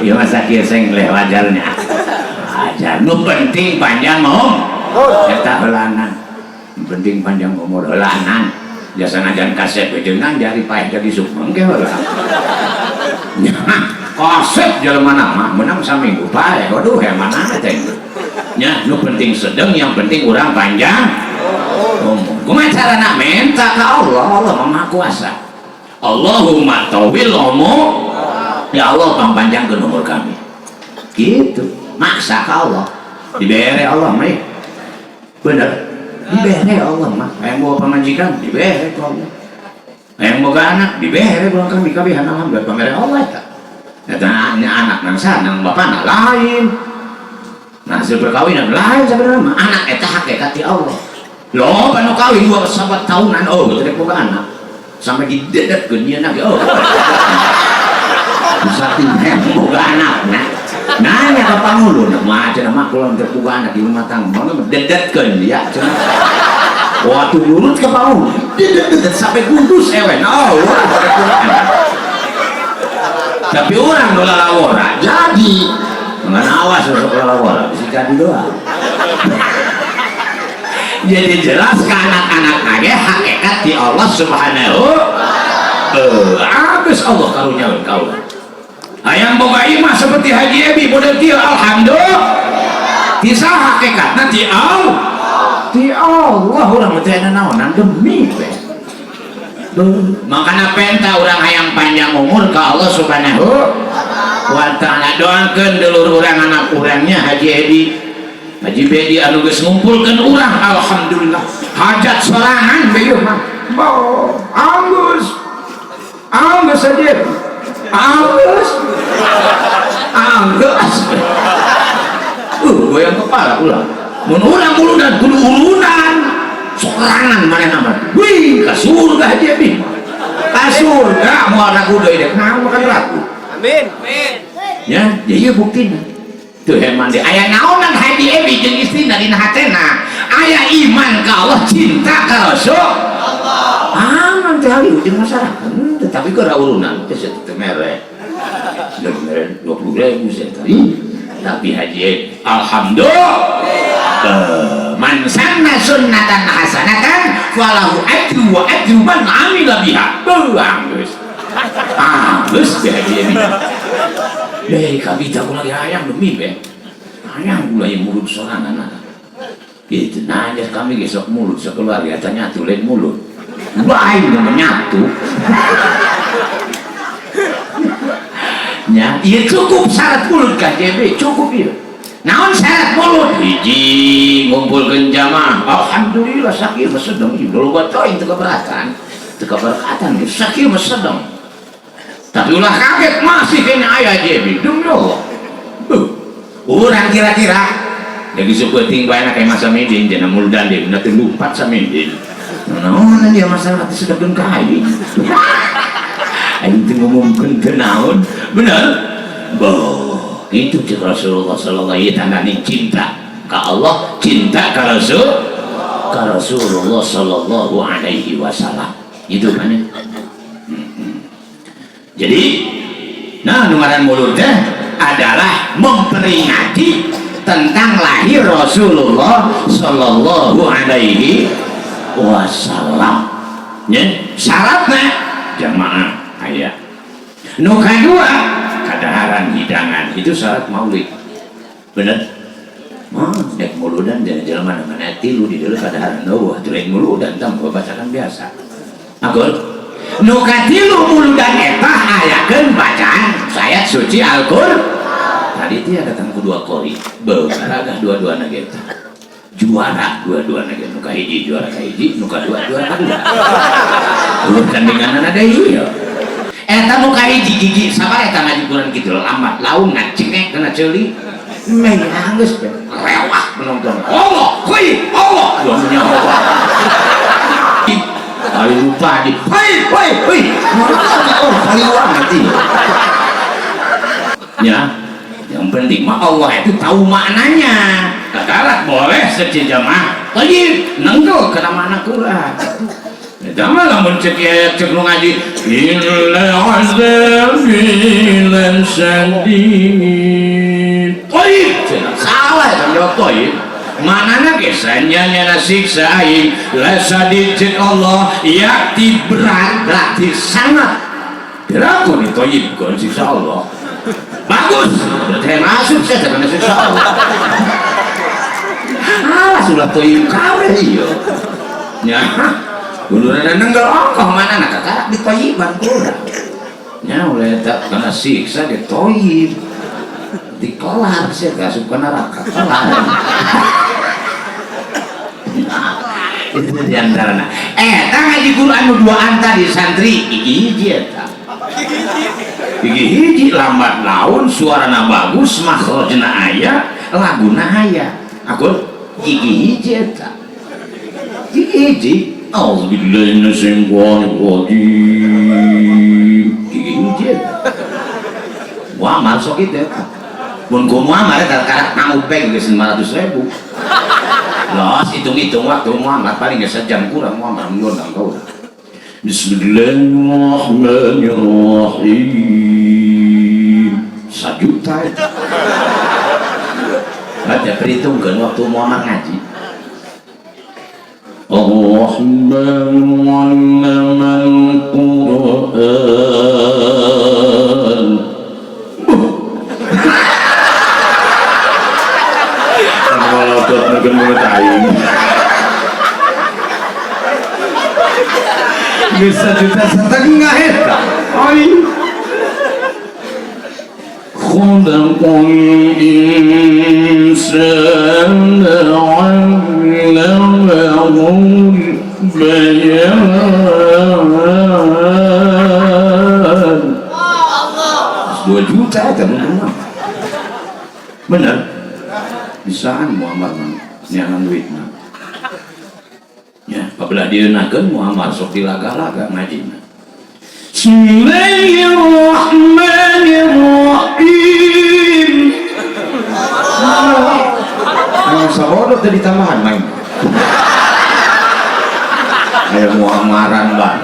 Ieu mah sakieu seng leh wajarnya. Wajar. Nu penting panjang mau. Eta heulanan. Nu penting panjang umur heulanan. Jasa ngajan kasep we jeung jari paeh jadi sukma engke heula. Nya, kasep jelema mah menang saminggu paeh. Waduh, hemanana teh. Nya, nu penting sedeng, yang penting urang panjang umur. Kumaha carana minta ka Allah? Allah Maha Kuasa. Allahumma tawil umur, ya Allah pangpanjangkeun umur kami. Gitu, maksa ka Allah, dibere Allah mah. Bener, dibere Allah mah. Yang bawa pamajikan dibere ku Allah, yang boga anak dibere ku kami kabehan, alhamdulillah pamere Allah. Eta eta anak nang nang bapana lain. Nah, hasil perkawinan lain sebenarnya mah. Anak eta hakikat ti Allah. Loh, anu kawin dua sabat tahunan, oh, teu boga anak. Sampai didedetkeun dia ge, oh. Bisa boga anak, nah. Nanya ke pangulu, mah cenah mah kula teu boga anak di rumah tangga, mah dedetkeun dia cenah. Waktu nurut ke pangulu, dedet sampai kudus ewen. Oh, tapi orang nu lalawora jadi. Ngan awas sok lalawora bisa jadi doang. Jadi jelas ke anak-anak aja hakikat di Allah Subhanahu abis Allah karunia kau. Hayang boga imah seperti Haji Ebi model kieu, alhamdulillah. Bisa hakikatna ti Allah. Ti Allah urang mah teu naonan demi we. Makanya penta urang hayang panjang umur ke Allah Subhanahu wa Ta'ala, doakeun dulur urang, anak urangnya Haji Edi, Haji Bedi anu geus ngumpulkeun urang, alhamdulillah. Hajat sorangan we ieu mah. Bo, anggus. Anggus aja. Anggus. Anggus. Goyang kepala ulah. Mun urang muludan kudu urunan. Sorangan manehna mah. Wih, ka surga Haji Edi. Ka surga moal ragu deui dek naon makan ragu. Amin. Amin. Ya, jadi buktina. Tuh heman deh. Aya naonan Haji Ebi jeung istrina dina hatena. Aya iman ka Allah, cinta ka Rasul. Allah. Ah, nanti hari ujung masyarakat. Tetapi kok urunan teh teu mere. Udah mere 20 ribu saya tadi. Tapi Haji Ebi, alhamdulillah. Man sanna sunnatan hasanatan falahu ajru wa ajru man amila biha. Beuang geus. Ah, geus be Haji Ebi. Be, kabita aku lagi hayang demi be. Hayang gula yang mulut sorangan nah. Gitu, nanya kami besok mulut sekeluarga tanya nyatu lain mulut. Baik menyatu. Nya, ieu cukup syarat mulud ka JB, cukup ieu. Naon syarat mulud? Hiji, ngumpulkeun jamaah. Alhamdulillah sakieu mah sedeng ieu. Loba teuing teu keberatan. Teu keberatan geus sakieu mah sedeng. Tapi ulah kaget masih kena aya JB. Demi Allah. Urang kira-kira lagi sepeuting bae na kayak masa midin jana muludan deui na teu lumpat samidin. Naon dia masalah teh sedekkeun ka aing. Aing teu ngumumkeun teu naon. Bener? Boh, itu cek Rasulullah sallallahu alaihi wasallam tanda cinta ka Allah, cinta ka Rasul, ka Rasulullah sallallahu alaihi wasallam. Itu kan ya? Jadi, nah nu ngaran mulud teh adalah memperingati tentang lahir Rasulullah sallallahu alaihi wasallam. Ya, syaratnya jamaah aya. Nu kadua kadaharan hidangan itu syarat maulid. Bener? Oh, dek muludan jadi jelema nu mana tilu di dieu kadaharan eueuh atuh lain muludan tah bacakan biasa. Agur. Nu katilu muludan eta ayakeun bacaan ayat suci Al-Qur'an. Tadi teh datang ku dua kori, beuh dua-duana ge eta. Juara dua-duana ge, nu kahiji juara kahiji, nu kadua juara kadua. Eueuh tandinganna deui ieu. Eta nu kahiji gigi sabar eta ngaji Quran kitu lambat laun ngacengek kana ceuli. Meh geus rewak penonton. Allah, hoi, Allah, dua nyawa. Ayo lupa di, hoi, hoi, hoi. Oh, kaliwang nanti. Ya, yang penting mah Allah itu tahu maknanya. Kakarak boleh setiap jamaah. Tadi nenggel kena makna Quran. Jangan lamun cek ya cek nu ngaji inna azabi lasyadid. Thayyib, salah ya jawab thayyib. Maknana ge sanyana siksa aing lasyadid cek Allah yakti berat berarti sangat. Berapa nih thayyib kon siksa Allah. Bagus, saya masuk saya karena siksa Allah. Alah sudah thayyib kabeh ieu. Ya. Kudu nenggel ongkoh mana nak kakarak di thayyiban kurang. Nya ulah eta kana siksa di thayyib. Dikelar sih asup ka neraka kelar. Itu di antarana. Eta ngaji Quran nu duaan tadi santri hiji eta. Hiji lambat laun suarana bagus makhrajna aya laguna aya. Aku hiji eta. Hiji Auzubillahi minasyaitonir rajim. Hiji eta. Wah, masuk itu eta. Mun ku Muhammad eta karak ngupeng geus 500.000. Los hitung-hitung waktu Muhammad paling geus sejam kurang Muhammad ngundang ka urang. Bismillahirrahmanirrahim. 1 juta eta. Baca perhitungkeun waktu Muhammad ngaji. Ar-Rahman 'allamal Qur'an. Molotot mungkin mulut aing. Geus 1,5 juta eta. Ai. Khalaqal insana 'allamahul bayan. 2 juta eta mah. Bener? Bisaan Muhammad mah neangan duitna. Ya, pabelah dieunakeun Muhammad sok dilaga-laga ngajina. Bismillahirrahmanirrahim. Anu sabodo teh ditambahan main. Aya Muhammadan bah.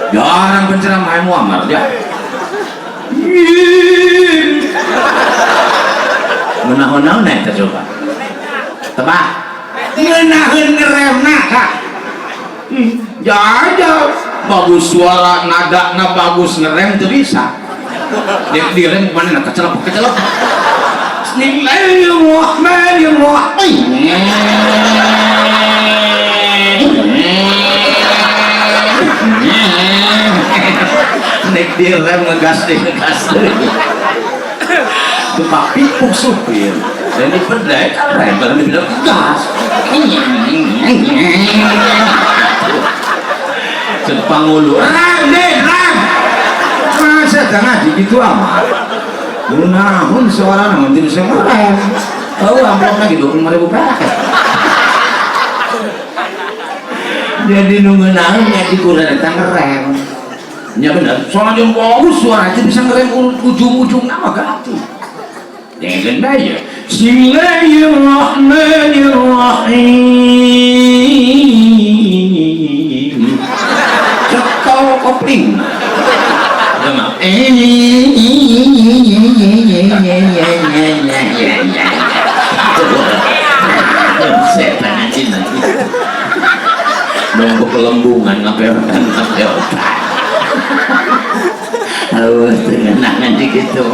Jarang penceramah aya Muhammad ya. Ngeunahun-naon eta coba. Tebak. Ngeunaheun ngeremna kak. Jajal bagus suara nadana bagus ngerem teu bisa. Dia direm mana kecelep kecelep. Bismillahirrahmanirrahim. Nek direm ngegas deh, ngegas deh. Tepak pipuk supir. Dan dipedek rem bareng dibilang gas. Cek pangulu, rem deh, rem. Masa jangan gitu amat. Munahun seorang namun tidak bisa ngerem. Tahu amplop lagi 25.000 perak. Jadi nunggu naon ngaji Quran eta ngerem. Ya bener, soalnya yang bagus suara itu bisa ngerem ujung-ujung nama ganti. Dengan daya. Bismillahirrahmanirrahim. Cekal kopling. Sama. Setan anjing nanti. Nunggu kelembungan ngapeotan ngapeotan. Aduh, tenang gitu.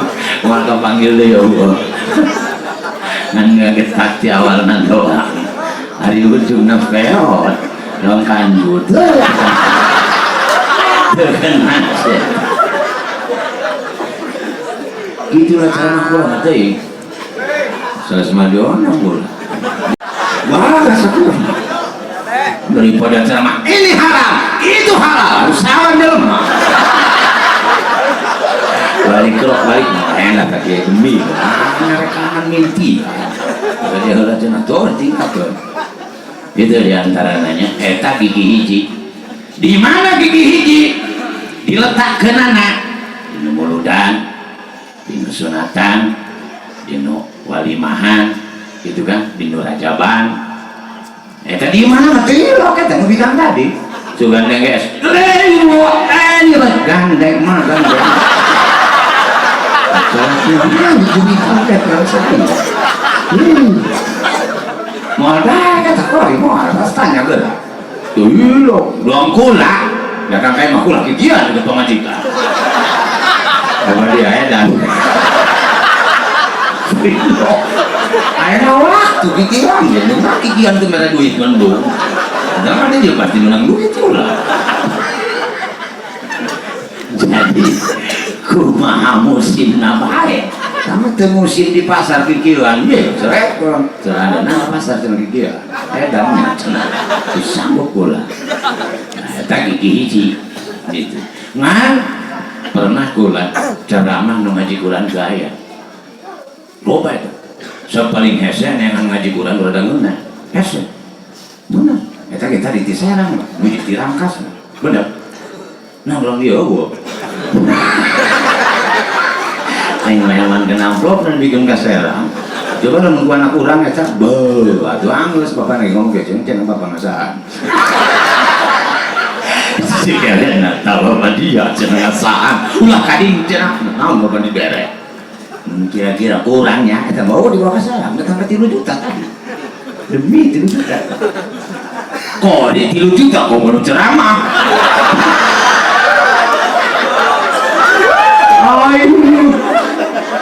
Maka panggil deh ya Allah. Ngan ngagetak di awal doang. Hari ujungna peot. Dong kanjut. Tenang sih. Gitulah cara kula mah teuing. Salah semadiona kula. Wah, satu. Daripada ceramah ini halal, itu halal, usahawan jelema. Balik kerok balik enak kaki demi rekaman minti. Jadi heula cenah tuh tingkat tuh. Itu diantara nanya eta gigi hiji. Di mana gigi hiji? Diletakkeunana di nu muludan, di nu sunatan, di nu walimahan, gitu kan, di nu rajaban. Eta di mana tilok eta nu bikang tadi. Sugan geus. Gandeng mah gandeng. Moal kata kori moal tanya geura. Tilok, doang kula. Ya kan kayak mah kula kikian ke pamajikan. Sama dia edan. Tilok. Ayeuna waktu pikiran ya, nggak pikiran tuh mereka duit mendung. Jangan dia pasti menang duit lah. Jadi kumaha musim bae. Sama teu musim di pasar pikiran ye, cerek kurang. Cerada na pasar cenah kikian. Edan nya cenah. Disambuk kula. Nah, eta gigi hiji gitu. Ngan pernah kula ceramah nu ngaji Quran gaya. Loba eta. Sapaling hese neangan ngaji Quran rada ngeunah. Hese. Bener. Eta kita di Serang, di Rangkas. Bener. Nah, belum dia eueuh. Aing layaman kena amplop dan bikin ka Serang. Coba lamun ku anak urang eta, beuh, atuh anggeus bapak lagi ngomong ge jeung cenah bapak ngasaan. Si kalian tahu apa dia cenah ngasaan. Ulah kading cenah naon bapak dibere. Kira-kira kurangnya eta mau dibawa ke Serang udah sampai 3 juta tadi. Demi 3 juta. Kok di 3 juta kok baru ceramah. Ai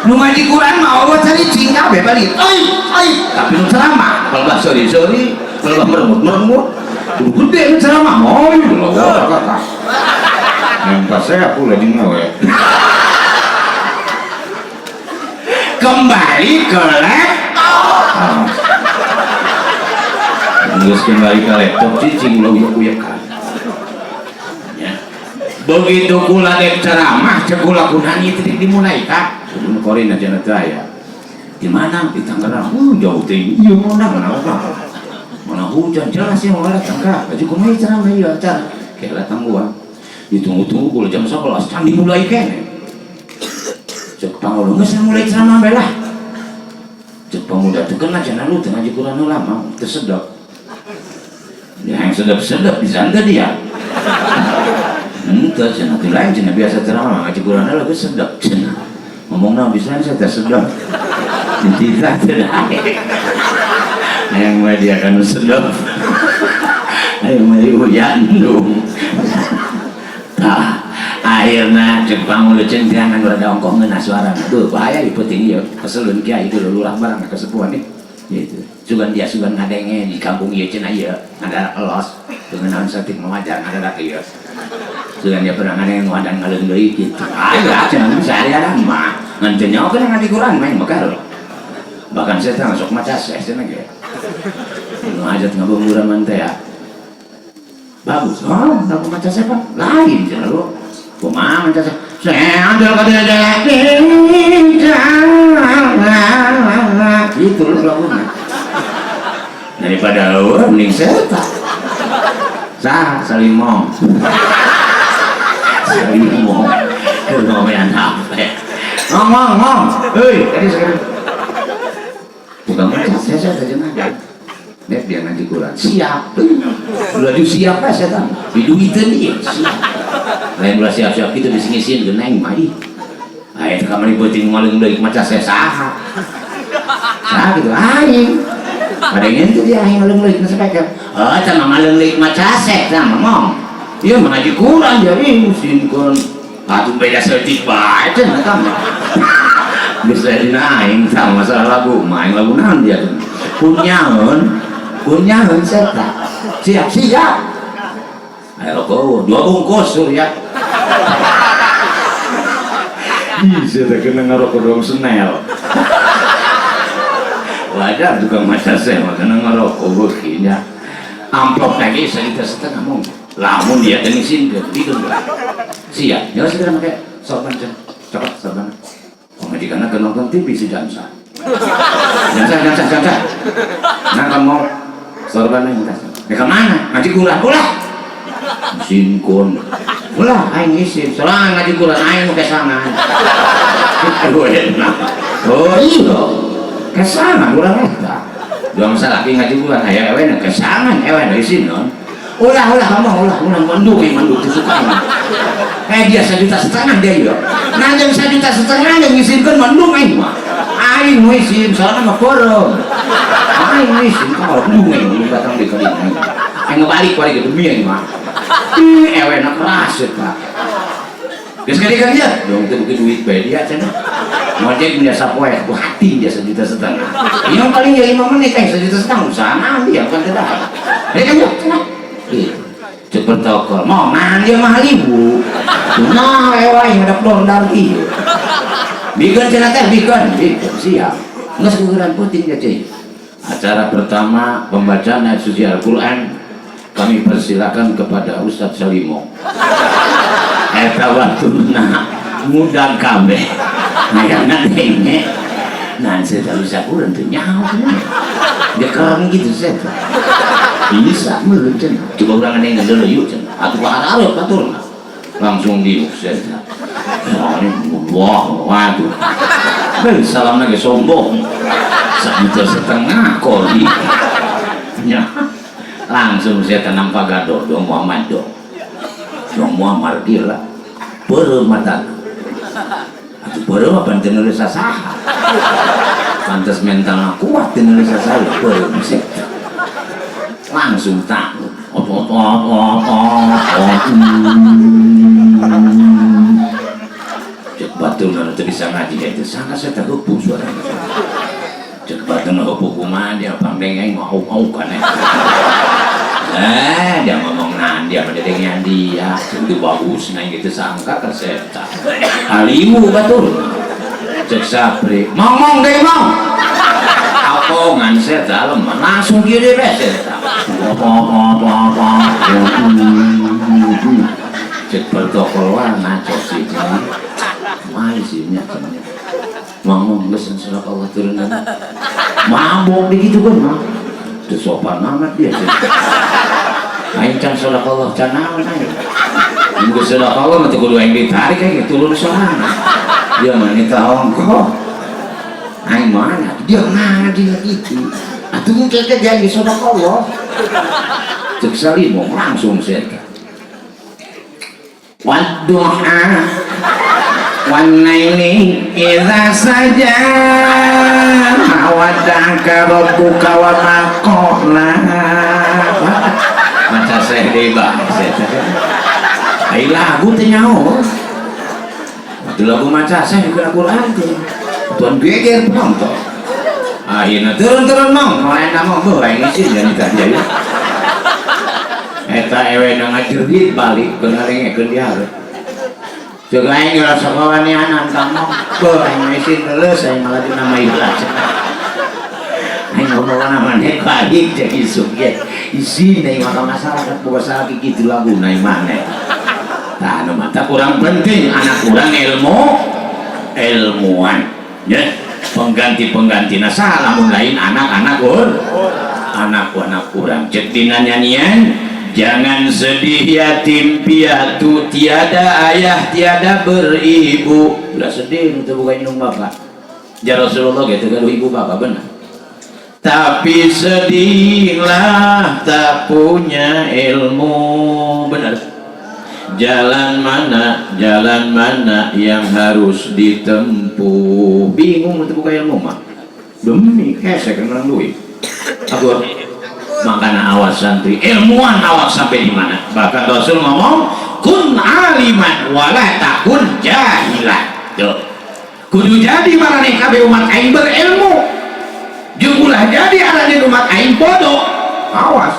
nu ngaji Quran mah eueuh cari cing kabeh balik. Ai ai tapi nu ceramah kalau bah sorry sorry kalau bah meremut meremut kudu gede nu ceramah. Oi kakak. Yang pas saya aku lagi ngawe. Kembali ke laptop. Terus kembali ke laptop cicing ulah uyak-uyakan. Ya. Begitu kula dek ceramah cek kula kunani titik dimulai kak. Sebelum korin aja nanti aya. Di mana? Di Tangerang. Jauh teh. Iya mana kenapa? Mana hujan jelas ya mau datang kak. Baju kumaha ceramah ieu acara. Kela tangguhan. Ditunggu-tunggu kula jam 11 can dimulai kene. Cek pangulu geus mulai ceramah bae lah. Cek pemuda teu kena cenah lu teu ngaji Quran lama teu sedap. Ya yang sedap-sedap di sana dia. Henteu cenah teu lain cenah biasa ceramah ngaji Quran lagi sedap cenah. Ngomongna bisa saya teh sedap. Cinta teu daek. Hayang mah dia kan sedap. Hayang mah hujan dong. Tah akhirna cek pangulu centiangan rada ongkoh ngeunah suarana. Duh bahaya ieu peuting ieu keselun kiai dulu lurah barang kesepuhan nih. Gitu. Sugan dia sugan ngadenge di kampung ieu cenah ieu ngadarak elos. Teu ngeunaan satik mawajar ngadarak ieu. Sugan dia pernah ngane ngadan ngaleung deui kitu. Aya cenah sehari-hari mah. Ngan teu nyaho kana ngaji Quran mah bakal. Bahkan saya teh sok maca seh cenah ge. Nu hajat ngabeunguraman teh ya. Bagus. Oh, aku maca siapa? Lain cenah lu. Kumaha maca seh? Saya ada itu lu laguna. Daripada lu mending serta. Sah salimong. Salimong. Ngomean HP. Ngomong, ngomong. Hei, tadi sekarang. Bukan maca saya tadi ngaji. Nek dia ngaji Quran. Siap. Udah siap lah saya tahu. Diduiteun ieu. Siap. Lain ulah siap-siap gitu disingisiin ke neng mah ih. Aya kamari peuting ngaleung deui maca saya saha. Saha gitu aing. Kadangnya itu dia aing ngaleung deui speaker. Oh, sama ngaleung deui maca seh sama ngomong. Iya mengaji Quran jadi sinkeun. Atuh beda saeutik bae cenah eta mah. Geus dina aing sama masalah lagu, main lagu naon dia tuh. Kunyaeun, kunyaeun serta. Siap-siap. Ayo rokok, 2 bungkus surya. Ih, saya kena ngerokok dong senel. Wajar juga masa saya mah kena ngerokok begini. Amplop lagi sejuta setengah mau. Lamun dia tenisin ke, itu lah. Siap, ya segera pakai sorban cen, cepat sorban. Oh, ngaji karena ke nonton TV si Jamsa. Jamsa, Jamsa, Jamsa. Nah kamu mau sorban yang minta. Ya kemana? Ngaji Quran, ulah. Sinkon. Ulah, aing isin. Soalnya ngaji Quran aing mau kesangan. Aduh, enak. Oh iya. Kesangan urang eta. Dua masalah laki ngaji Quran aya ewe kesangan ewe isin non. Ulah, ulah, kamu ulah, ulah manduk, manduk kesukaan. Eh dia 1,5 juta dia ya. Nah jam 1,5 juta yang ngisinkeun mendung aing mah. Aing nu isin, soalnya mah peureum. Aing nu isin, kalau mendung aing belum datang di kali ini. Aing ngebalik balik ke demi aing mah. Ih, ewe na keras eta. Geus kali kan dia, dong teu beuki duit bae dia cenah. Ngojek dia sapoe, ku hati dia 1,5 juta. Yang paling ya 5 menit aing 1,5 juta usaha dia kan tidak. Eh kan ya cenah. Gitu. Cepet tokol, mau dia mah ibu. Nah, ewa yang ada dondar ieu. Bikin cenah teh, bikin, bikin siap. Geus kukuran puting ya cuy. Acara pertama pembacaan ayat suci Al-Quran kami persilakan kepada Ustadz Salimo. Eta waktuna ngundang kabeh. Ngayangna denge. Nah, saya tak bisa kurang teu nyaho. Dia keren gitu saya. Bisa meureun cenah. Coba urang ngeneng dulu yuk cenah. Atuh hareup batur. Langsung diuk cenah. Wah, waduh. Beuh, salam lagi sombong. 1,5 juta koli. Ya. Langsung saya tanam pagado dong Muhammad dong. Dong Muhammad gila. Peureum mata. Atuh peureum mah pan teu nulis saha. Pantes mental kuat teu nulis saha peureum sih. Langsung tak ot ot ot ot ot ot. Cek batur nu teu bisa ngaji itu sangka saya tak heupuh suaranya. Cek batur nu heupuh kumaha dia pangdengeng mah au-au kan. Eh dia ngomong nah dia mah dedengean dia itu bagus nah gitu sangka ka saya halimu batur. Cek sapri ngomong deui mong. Apongan saya dalem langsung kieu deui bae saya. Cek protokol wah ngaco sih cenah. Mai sih nya cenah. Ngomong geus salat Allah turunan. Mabok di gitu kan mah. Teu sopan amat dia sih. Aing can salat Allah can naon aing. Geus salat Allah mah teu kudu aing ditarik aing turun sorangan. Dia mah nita ongkoh. Aing mana? Dia ngaji gitu. Atuh mungkin ke jadi salat Allah. Cek salimong langsung saya. Wadduha wan laili idza saja ma wadda'aka rabbuka wa ma qala. Maca saya deui bae saya teh. Ai lagu teh nyaho. Itu lagu maca saya juga Al-Qur'an teh. Tuan geger penonton. Akhirnya turun-turun mong, mau enak mau beuh aing isin jadi tadi. Eta ewe na ngajerit balik ke ngadengekeun dia hareup. Ceuk aing ngerasa kawanianan kamu. Beuh aing mah isin leuleus aing malah dina mah ikhlas. Aing ngomong maneh ku aing cek isuk ge. Isin aing mah ka masyarakat boga salaki kitu laguna aing maneh. Tah anu mata kurang penting anak kurang ilmu ilmuwan ya pengganti-pengganti saha lamun lain anak-anak ur anak-anak kurang cek dina nyanyian jangan sedih yatim piatu tiada ayah tiada beribu ulah sedih nu teu boga indung bapak ja Rasulullah gitu gaduh ibu bapak benar tapi sedihlah tak punya ilmu benar jalan mana yang harus ditempuh bingung untuk buka ilmu mah demi kesek kenal duit aku makanya awas santri ilmuwan awas sampai di mana bahkan Rasul ngomong kun aliman wala takun jahilan tuh kudu jadi maraneh kabeh umat aing berilmu jeung ulah jadi aranjeun umat aing bodoh awas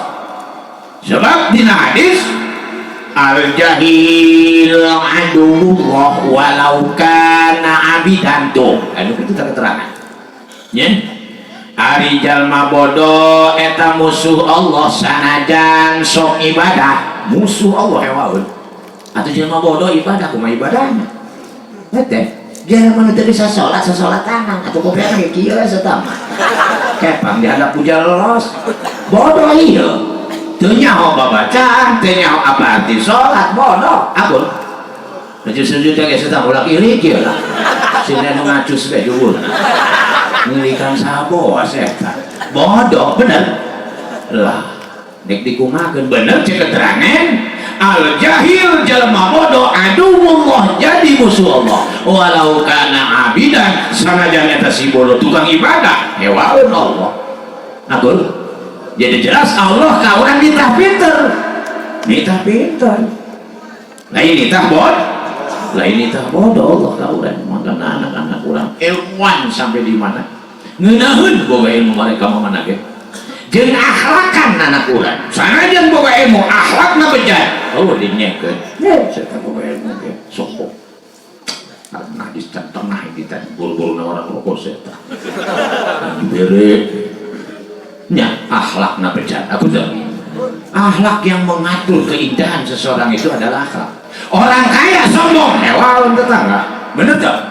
sebab dina hadis al jahil aduwwullah walau kana abidan tuh anu kitu tah keterangan nya ari jalma bodoh eta musuh Allah sanajan sok ibadah musuh Allah hewaeun atuh jalma bodoh ibadah kumaha ibadahna teh jalma nu teu bisa salat sasalatanan atuh kopiana ge kieu eta mah kepang dihadap puja los bodoh ieu teu nyaho babacaan teu nyaho apa arti salat bodoh ampun Laju sujud ge eta ulah kieu kieu lah sina nu ngacus bae dhuwurna ngeulikan saha eta bodoh bener lah dek dikumakeun bener cek keterangan al jahil jalma bodoh aduwwullah jadi musuh Allah walau kana abidan sanajan eta si bodoh tukang ibadah hewaeun Allah atur jadi jelas Allah ka urang nitah pinter nitah pinter lain nitah bod lain nitah bodoh Allah ka urang makana anak-anak urang ilmuwan sampai di mana ngeunaheun boga ilmu mereka mah mana ge jeung akhlakan anak urang sanajan boga ilmu akhlakna bejat oh dinyekeun saya boga ilmu ge sombong nah di tengah ini tadi bol-bol orang rokok saya dibere nya akhlakna bejat aku tuh akhlak yang mengatur keindahan seseorang itu adalah akhlak orang kaya sombong hewan tetangga bener tak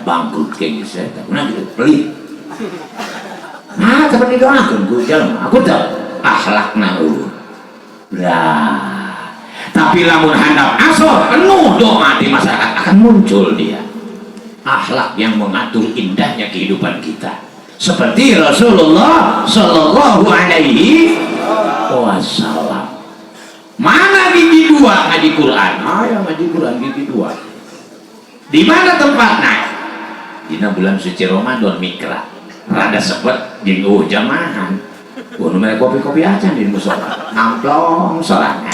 bangkrut kayak gitu saya tak pernah gitu pelit nah tapi didoakan ku jalan aku tak akhlakna eueuh lah tapi lamun handap asor penuh doa di masyarakat akan muncul dia akhlak yang mengatur indahnya kehidupan kita seperti Rasulullah Shallallahu Alaihi Wasallam mana gigi dua ngaji Quran ayo ngaji Quran gigi dua di mana tempatnya dina bulan suci Ramadan mikra rada sepet jeung eueuh jamahan kudu mere kopi-kopi acan di musola ngamplong sorangan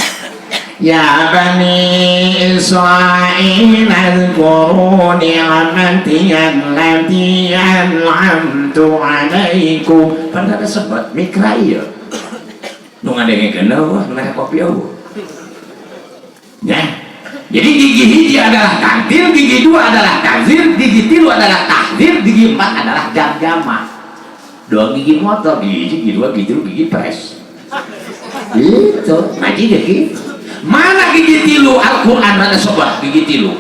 Ya Bani Israil azkuru ni'mati allati an'amtu alaikum pan rada sepet mikra ieu nu ngadengekeun eueuh nu mere kopi eueuh ya jadi gigi hiji adalah takdir, gigi dua adalah takzir, gigi tilu adalah tahdzir, gigi empat adalah jam-jama. Dua gigi motor, gigi hiji, gigi dua, gigi tilu, gigi pres. Itu ngaji deh gitu. Mana gigi tilu Al-Quran mana sobat gigi tilu?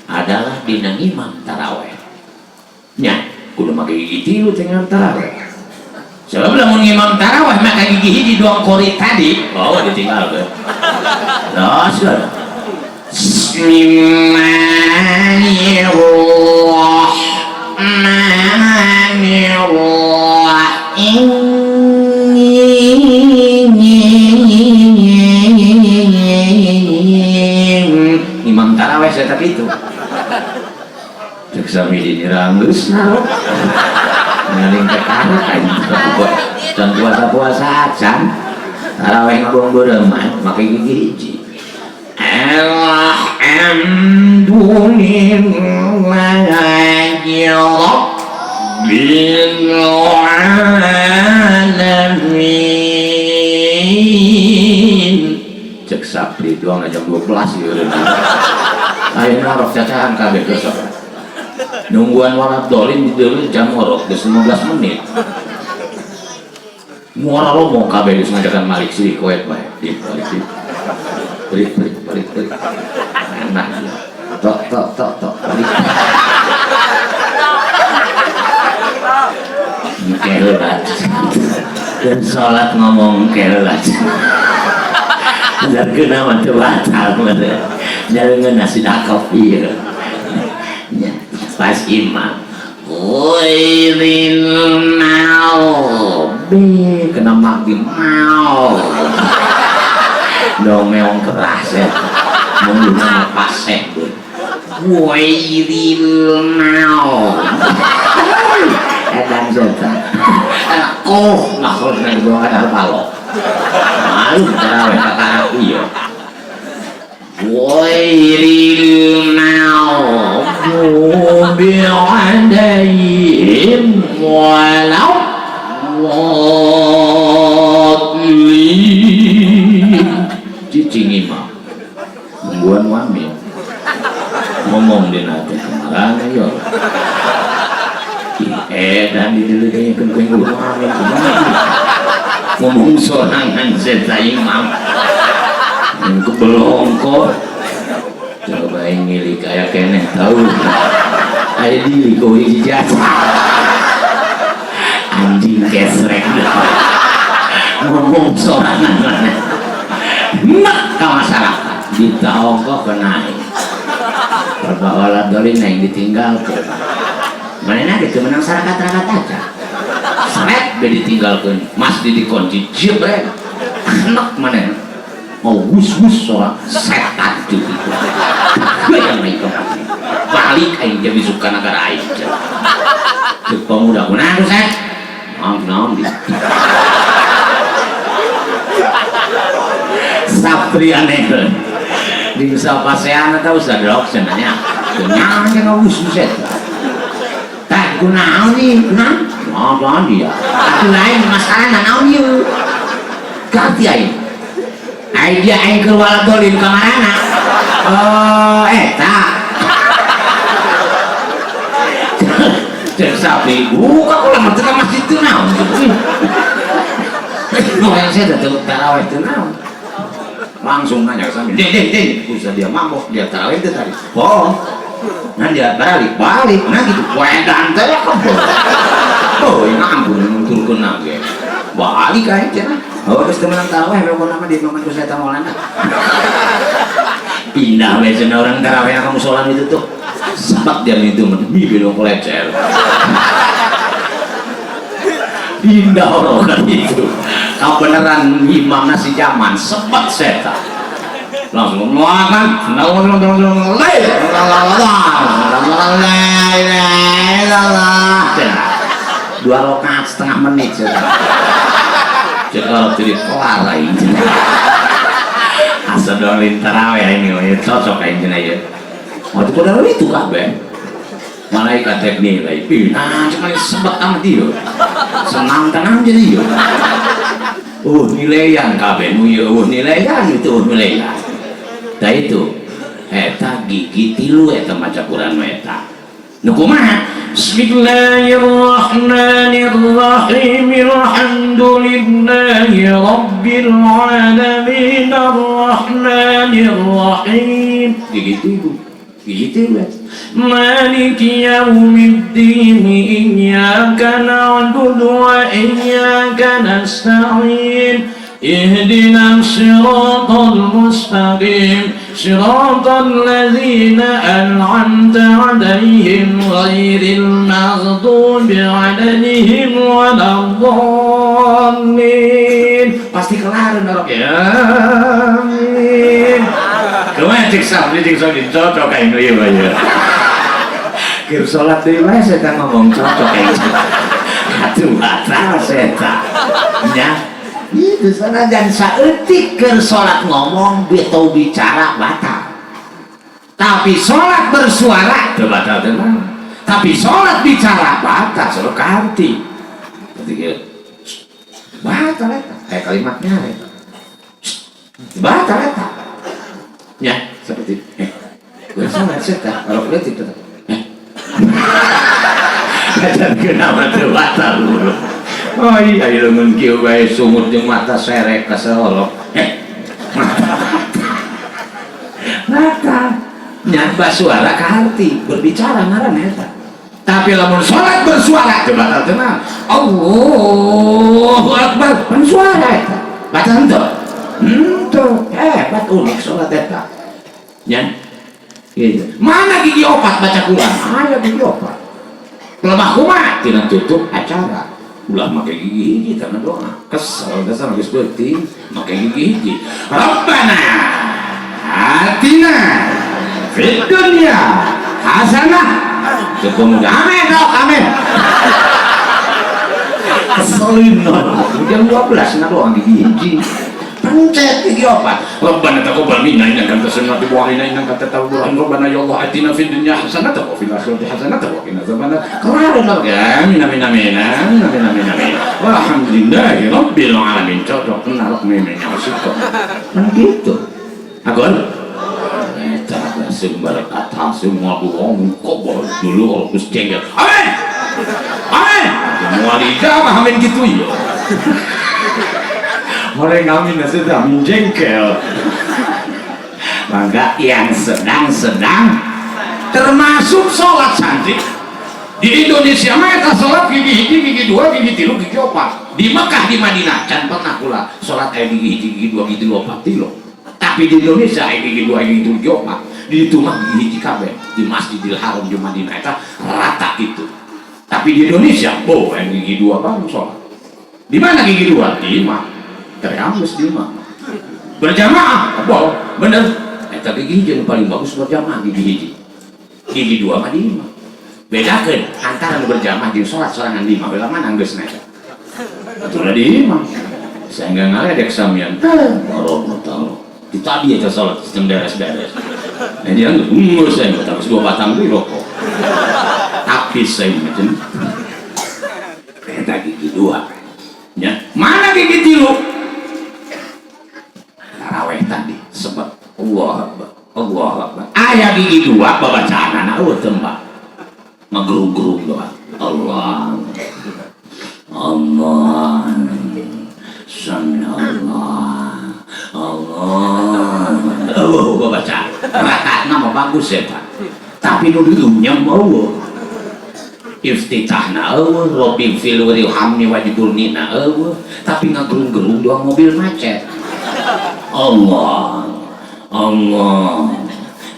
Adalah dina ngimam taraweh. Nya, kudu make gigi tilu teh ngimam taraweh. Sebab lamun ngimam taraweh maka gigi hiji dua kori tadi, oh ditinggal ke. Lah, sudah. Bismillahirrahmanirrahim. Imam taraweh saya tak itu. Cek sami dinyerang geus ngaling ke taraweh aing can puasa-puasa acan taraweh ngabong beureum make gigi hiji. Alhamdulillahi rabbil alamin. Didoang jam 12 ieu. Ayeuna orok cacahan kabeh geus salat. Nungguan waladolin di deuleu jam orok geus 15 menit. Muara ngomong kabeh geus ngajakan malik sih koet bae. Di balik di. Balik balik balik balik. Enak ya. Tok tok tok tok balik. Kelat. Dan sholat ngomong kelat. Dan kena mah teu batal mah. Jalan nasi dakop ieu. Pas imam. Ghairil maghdubi kena maghrib mau. Dong meong keras ya. Mun dina paseh. Ghairil maghdubi. Edan setan. Oh, makhlukna di bawah ada balok. Malu tarawih kakak ieu. Ghairil maghdubi alaihim waladdallin. Cicing imam. Nungguan wami. Ngomong dina teh kemana yo. Dan di dulu dia yang kena amin ngomong sorangan setan imam kebelongkor coba ngilik kayak keneh tahu ayo dili kau jasa anjing kesrek ngomong sorangan nak ke masyarakat ditaongkoh kena perbawalan dolin yang ditinggalkan mana gitu menang sarakat-rakat aja seret be ditinggalkan mas dikunci jebret enak mana mau wus-wus soal setan gitu gue yang naik balik aing jadi suka negara aing cek pemuda kunaon set naon di Sapri aneh di usaha pasean atau usaha drok cenanya kunaon cenah wus-wus set kunaon nih, kunaon? Naon dia. Atuh lain masalah naon ieu. Ganti aing. Aing dia aing keur waladolin ka marana. Oh, eta. Cek sapi, buka ulah mah teu ka masjid teu naon. Nu yang saya teu tarawih teu naon. Langsung nanya ke sami, "Ding, ding, ding." Usah dia mabok, dia tarawih teu tadi. Bohong. Nah dia balik, balik, nah gitu, wedan teh kebon. Oh, ini ampun, nunturkeun ge. Balik aja cenah. Oh, geus teu meunang tarawih, memang nama di imaman ku setan maulana. Pindah we cenah orang tarawih ka musola itu tuh. Sabab dia itu meni bedong kolecer. Pindah orang kan itu. Kau beneran imamna si zaman sebab setan. Langsung makan, dua rakaat setengah menit kalau jadi kelar ini asal doang tarawih ini cocok ini ya waktu pada itu kabeh malaikat tek nilai nah cuma sebet amat dia senang tenang jadi yo nilaian kabeh nu ieu nilaian itu nilaian. Nah itu eta gigi tilu eta maca Quran eta nu kumaha Bismillahirrahmanirrahim alhamdulillahi rabbil alamin arrahmanirrahim gigi tilu gigi tilu Maliki yaumiddin iyyaka na'budu wa iyyaka nasta'in اهدنا الصراط المستقيم صراط الذين أنعمت عليهم غير المغضوب عليهم ولا الضالين. Pasti kelar norok ya. Amin. Kumaha cek sabli cek sabli cocok aing ieu mah ya. Keur salat deui mah setan ngomong cocok aing. Atuh batal setan. Nya. Itu sana dan saeutik keur salat ngomong atau bicara batal. Tapi salat bersuara teu batal teu naon. Tapi salat bicara batal salat ganti. Berarti batal eta. Kalimatnya eta. Batal eta. Ya, seperti gue salat sih tah, kalau leutik tetep. Kacan kenapa teu batal bro. Oh iya, leungeun kieu bae sungut jeung mata serek kasolok. Mata nyaba suara ka hati, berbicara ngaran eta. Tapi lamun salat bersuara teu batal tenang. Allahu Akbar, pan suara eta. Batal henteu? Henteu. Hebat unik salat eta. Ya. Gitu. Mana gigi opat baca Quran? Aya gigi opat. Lemah kumaha? Tina tutup acara. Ulah make gigi hiji karena doa. Kesel dasar geus beuting make gigi hiji. Rabbana atina fid dunya hasanah. Pemuda amin dok, amin. Keselin jam 12 ngadoa gigi hiji. Pencet gigi opat. Rabbana taqabbal minna innaka antas samiul wa inna innaka antat tawwabur rahim. Rabbana ya Allah atina fid dunya hasanah wa fil akhirati hasanah wa qina adzabannar. Kelar dong. Ya amin amin amin amin amin amin amin. Walhamdulillahi rabbil alamin. Cocok kenal memang syukur. Kan gitu. Agon. Eta sumber kata semua bohong kobol dulu terus jengkel. Amin. Amin. Semua dijawab amin gitu ya. Orang amin sudah amin jengkel. Maka yang sedang-sedang termasuk sholat santri di Indonesia mah eta sholat gigi hiji, gigi dua, gigi tilu, gigi opat. Di Mekah, di Madinah can pernah kula sholat aya gigi hiji, gigi dua, gigi tilu, opat tilu. Tapi di Indonesia aya gigi dua, gigi tilu, gigi opat. Di itu mah gigi hiji kabeh. Di Masjidil Haram di Madinah eta rata gitu. Tapi di Indonesia, oh aya gigi dua bang sholat. Di mana gigi dua? Di imah. Terus di imah. Berjamaah, boh, bener. Eta gigi hiji nu paling bagus berjamaah gigi hiji. Gigi dua mah di imah. Bedakeun antara nu berjamaah jeung sholat sorangan di imah, bela mana geusna eta? Atuh di imah. Sehingga ngaledek samian. Baroh tahu. Di tadi aja sholat sistem beres-beres. Nah dia nggak saya nggak harus dua batang di rokok. Tapi saya macam eta gigi dua. Ya, mana gigi tilu? Taraweh tadi sebab Allah Akbar, Allah Akbar. Aya gigi dua babacaan anak eueuh tembak. Ngagerung-gerung doa. Allah. Allah. Sami Allah. Allah. Eueuh babaca. Rakaatna mah bagus ya, Pak. Tapi nu diunyem eueuh. Iftitahna eueuh, Robbi fir warhamni wajburni na eueuh, tapi ngagerung-gerung doang mobil macet. Allah. Allah.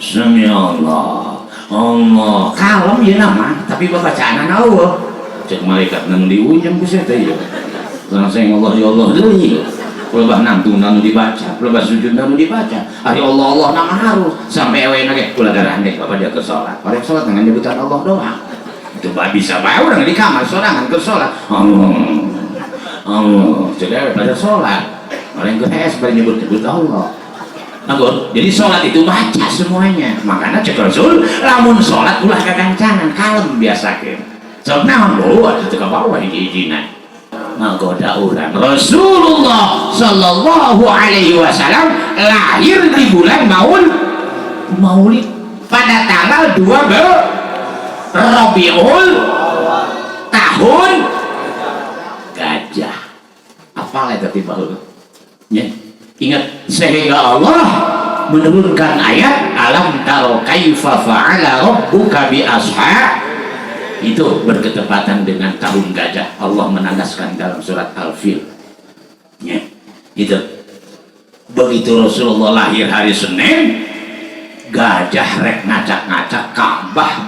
Sami Allah. Allah. Kalem ya nama, tapi babacaan eueuh. Cek malaikat nang diunyem ku sia teh ieu. Langsung Allah ya Allah deui. Pelebah nangtung nanu dibaca, pelebah sujud nanu dibaca. Ari Allah Allah nama harus sampai ewe ge kula darah deh bapak dia ke salat. Orang salat dengan nyebutan Allah doang. Itu bah bisa bae urang di kamar sorangan ke salat. Allah. Allah. Jadi ewe pada salat. Orang ke HS pada nyebut-nyebut Allah. Anggur. Jadi sholat itu baca semuanya. Makanya cek Rasul, lamun sholat ulah kagancangan, kalem biasa ke. Sebab naon bawa itu ke bawah hiji-hijina. Ngagoda urang. Rasulullah Shallallahu Alaihi Wasallam lahir di bulan Maulid pada tanggal 2 Rabiul tahun gajah. Apalah itu tiba ya. Ingat, sehingga Allah menurunkan ayat alam taro kaifa fa'ala rabbuka bi ashab, itu berketepatan dengan tahun gajah. Allah menandaskan dalam surat Al-Fil ya, itu begitu Rasulullah lahir hari Senin, gajah rek ngacak-ngacak Ka'bah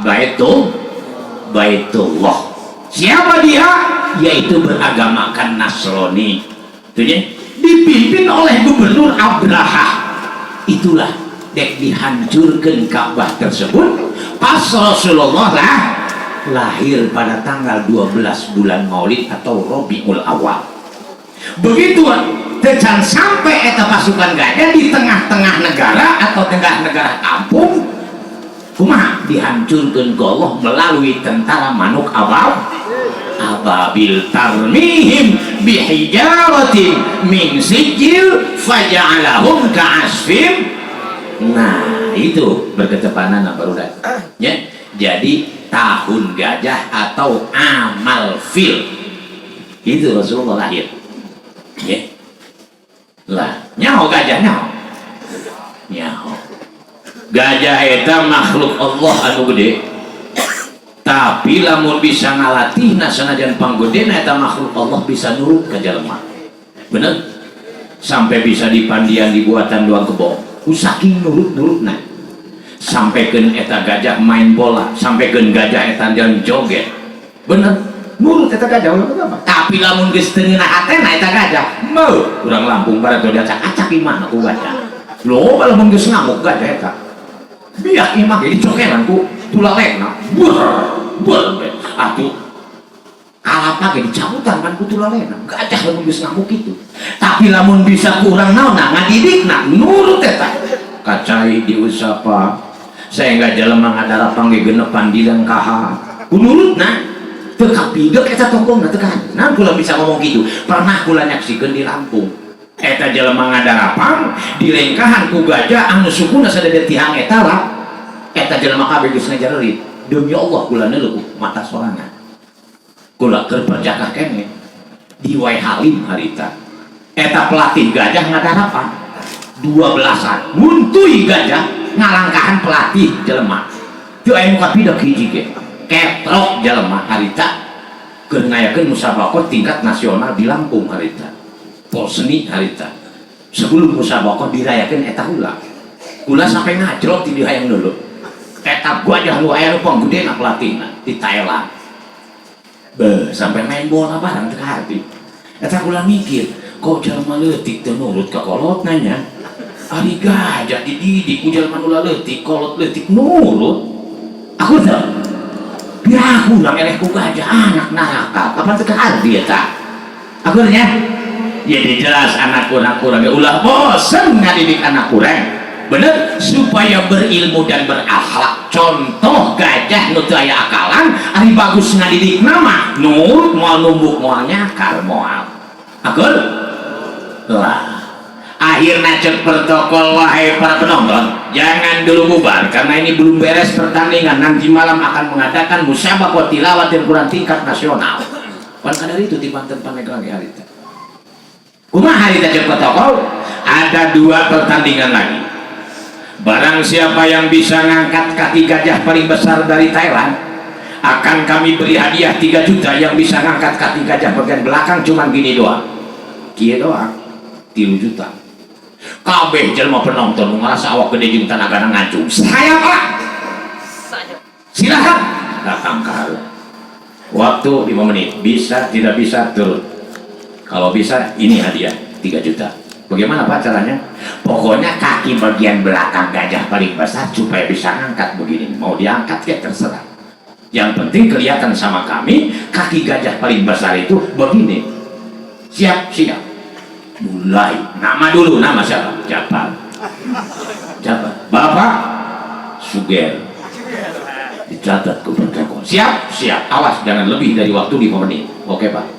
Baitullah. Siapa dia? Yaitu beragamakan Nasrani. Itu ya, dipimpin oleh gubernur Abraha. Itulah dek dihancurkan Ka'bah tersebut pas Rasulullah lah lahir pada tanggal 12 bulan Maulid atau Robiul Awal. Begitu tecan sampai eta pasukan gajah di tengah-tengah negara atau tengah negara kampung, kumaha dihancurkan ke Allah melalui tentara manuk ababil tarmihim bihijaratin min sijil faja'alahum ka'asfim. Nah, itu berketepatan baru ya. Jadi tahun gajah atau amal fil itu Rasulullah lahir ya. Lah, nyaho gajah? Nyaho, nyaho gajah eta makhluk Allah anu gede, tapi lamun bisa ngalatihna, sanajan panggedena eta makhluk Allah bisa nurut ka jelema. Bener, sampai bisa dipandian dibuatan doang kebo ku saking nurut-nurutna. Sampai ke eta gajah main bola, sampai ke gajah eta jalan joget. Bener, nurut eta gajah ulah apa. Tapi lamun geus teu ngeunah hatena eta gajah mau urang Lampung barat teh diacak-acak imahna ku gajah. Loba lamun geus ngamuk gajah eta biak imah ge dicokelan ku tulalekna, bur bur. Atuh kalapa ge dicabutan kan ku tulalekna gajah lamun geus ngamuk itu. Tapi lamun bisa kurang naon ngadidikna, nurut eta. Kacai diusapa saya nggak jelema ngadarapang ge genepan dilengkaha ku nurutna, teu kapidek eta tokongna teu kan. Nah, kula bisa ngomong gitu pernah kula nyaksikeun di Lampung, eta jelema ngadarapang dilengkahan ku gajah anu sukuna sadaya tihang eta lah. Eta jelema kabeh geus ngajarerit. Demi Allah, kula neuleuh mata sorangan, kula keur perjakah kene di Way Halim harita. Eta pelatih gajah ngadarapang dua belasan, muntui gajah ngalangkahan pelatih jelema, teu aya nu kapidek hiji ge. Ketrok jelema harita keur ngayakeun musabaqah tingkat nasional di Lampung harita, pol seni harita. Sebelum musabaqah dirayakeun eta heula. Kula sampai ngajrot di hayang dulu eta gajah nu aya nu panggedena pelatihna di Thailand. Be, sampai main bola bareng teu kaharti. Eta kula mikir, kok jelema leutik teu nurut ka kolotna nya? Ari gajah dididik ku jelema nu leutik, kolot leutik nurut. Aku teh piraku urang eleh ku gajah, anak nakal. Kapan teu kaharti eta? Aku nya. Jadi jelas anak kurang-kurang ulah bosen ngadidik anak kurang. Bener, supaya berilmu dan berakhlak. Contoh gajah nu teu aya akalan, ari bagus ngadidik nama nurut, moal numbuk, moal nyakar, moal. Akur lah. Akhirnya cek protokol, wahai para penonton, jangan dulu bubar karena ini belum beres pertandingan. Nanti malam akan mengadakan musabaqah tilawatil Quran tingkat nasional. Pan kadar itu di Banten Pandeglang hari itu. Kumaha hari cek protokol? Ada dua pertandingan lagi. Barang siapa yang bisa ngangkat kaki gajah paling besar dari Thailand, akan kami beri hadiah 3 juta. Yang bisa ngangkat kaki gajah bagian belakang cuman gini doang, kieu doang, 3 juta. Kabeh jelma penonton ngerasa awak gede jeung tanagana ngacung. Saya, Pak, silakan datang ke hareup. Waktu 5 menit, bisa tidak bisa turun. Kalau bisa, ini hadiah 3 juta. Bagaimana, Pak, caranya? Pokoknya kaki bagian belakang gajah paling besar supaya bisa ngangkat begini. Mau diangkat ya terserah, yang penting kelihatan sama kami kaki gajah paling besar itu begini. Siap? Siap. Mulai. Nama dulu, nama siapa? Japar. Japar. Bapak Suger. Dicatat ke protokol. Siap? Siap. Awas, jangan lebih dari waktu 5 menit. Oke, Pak.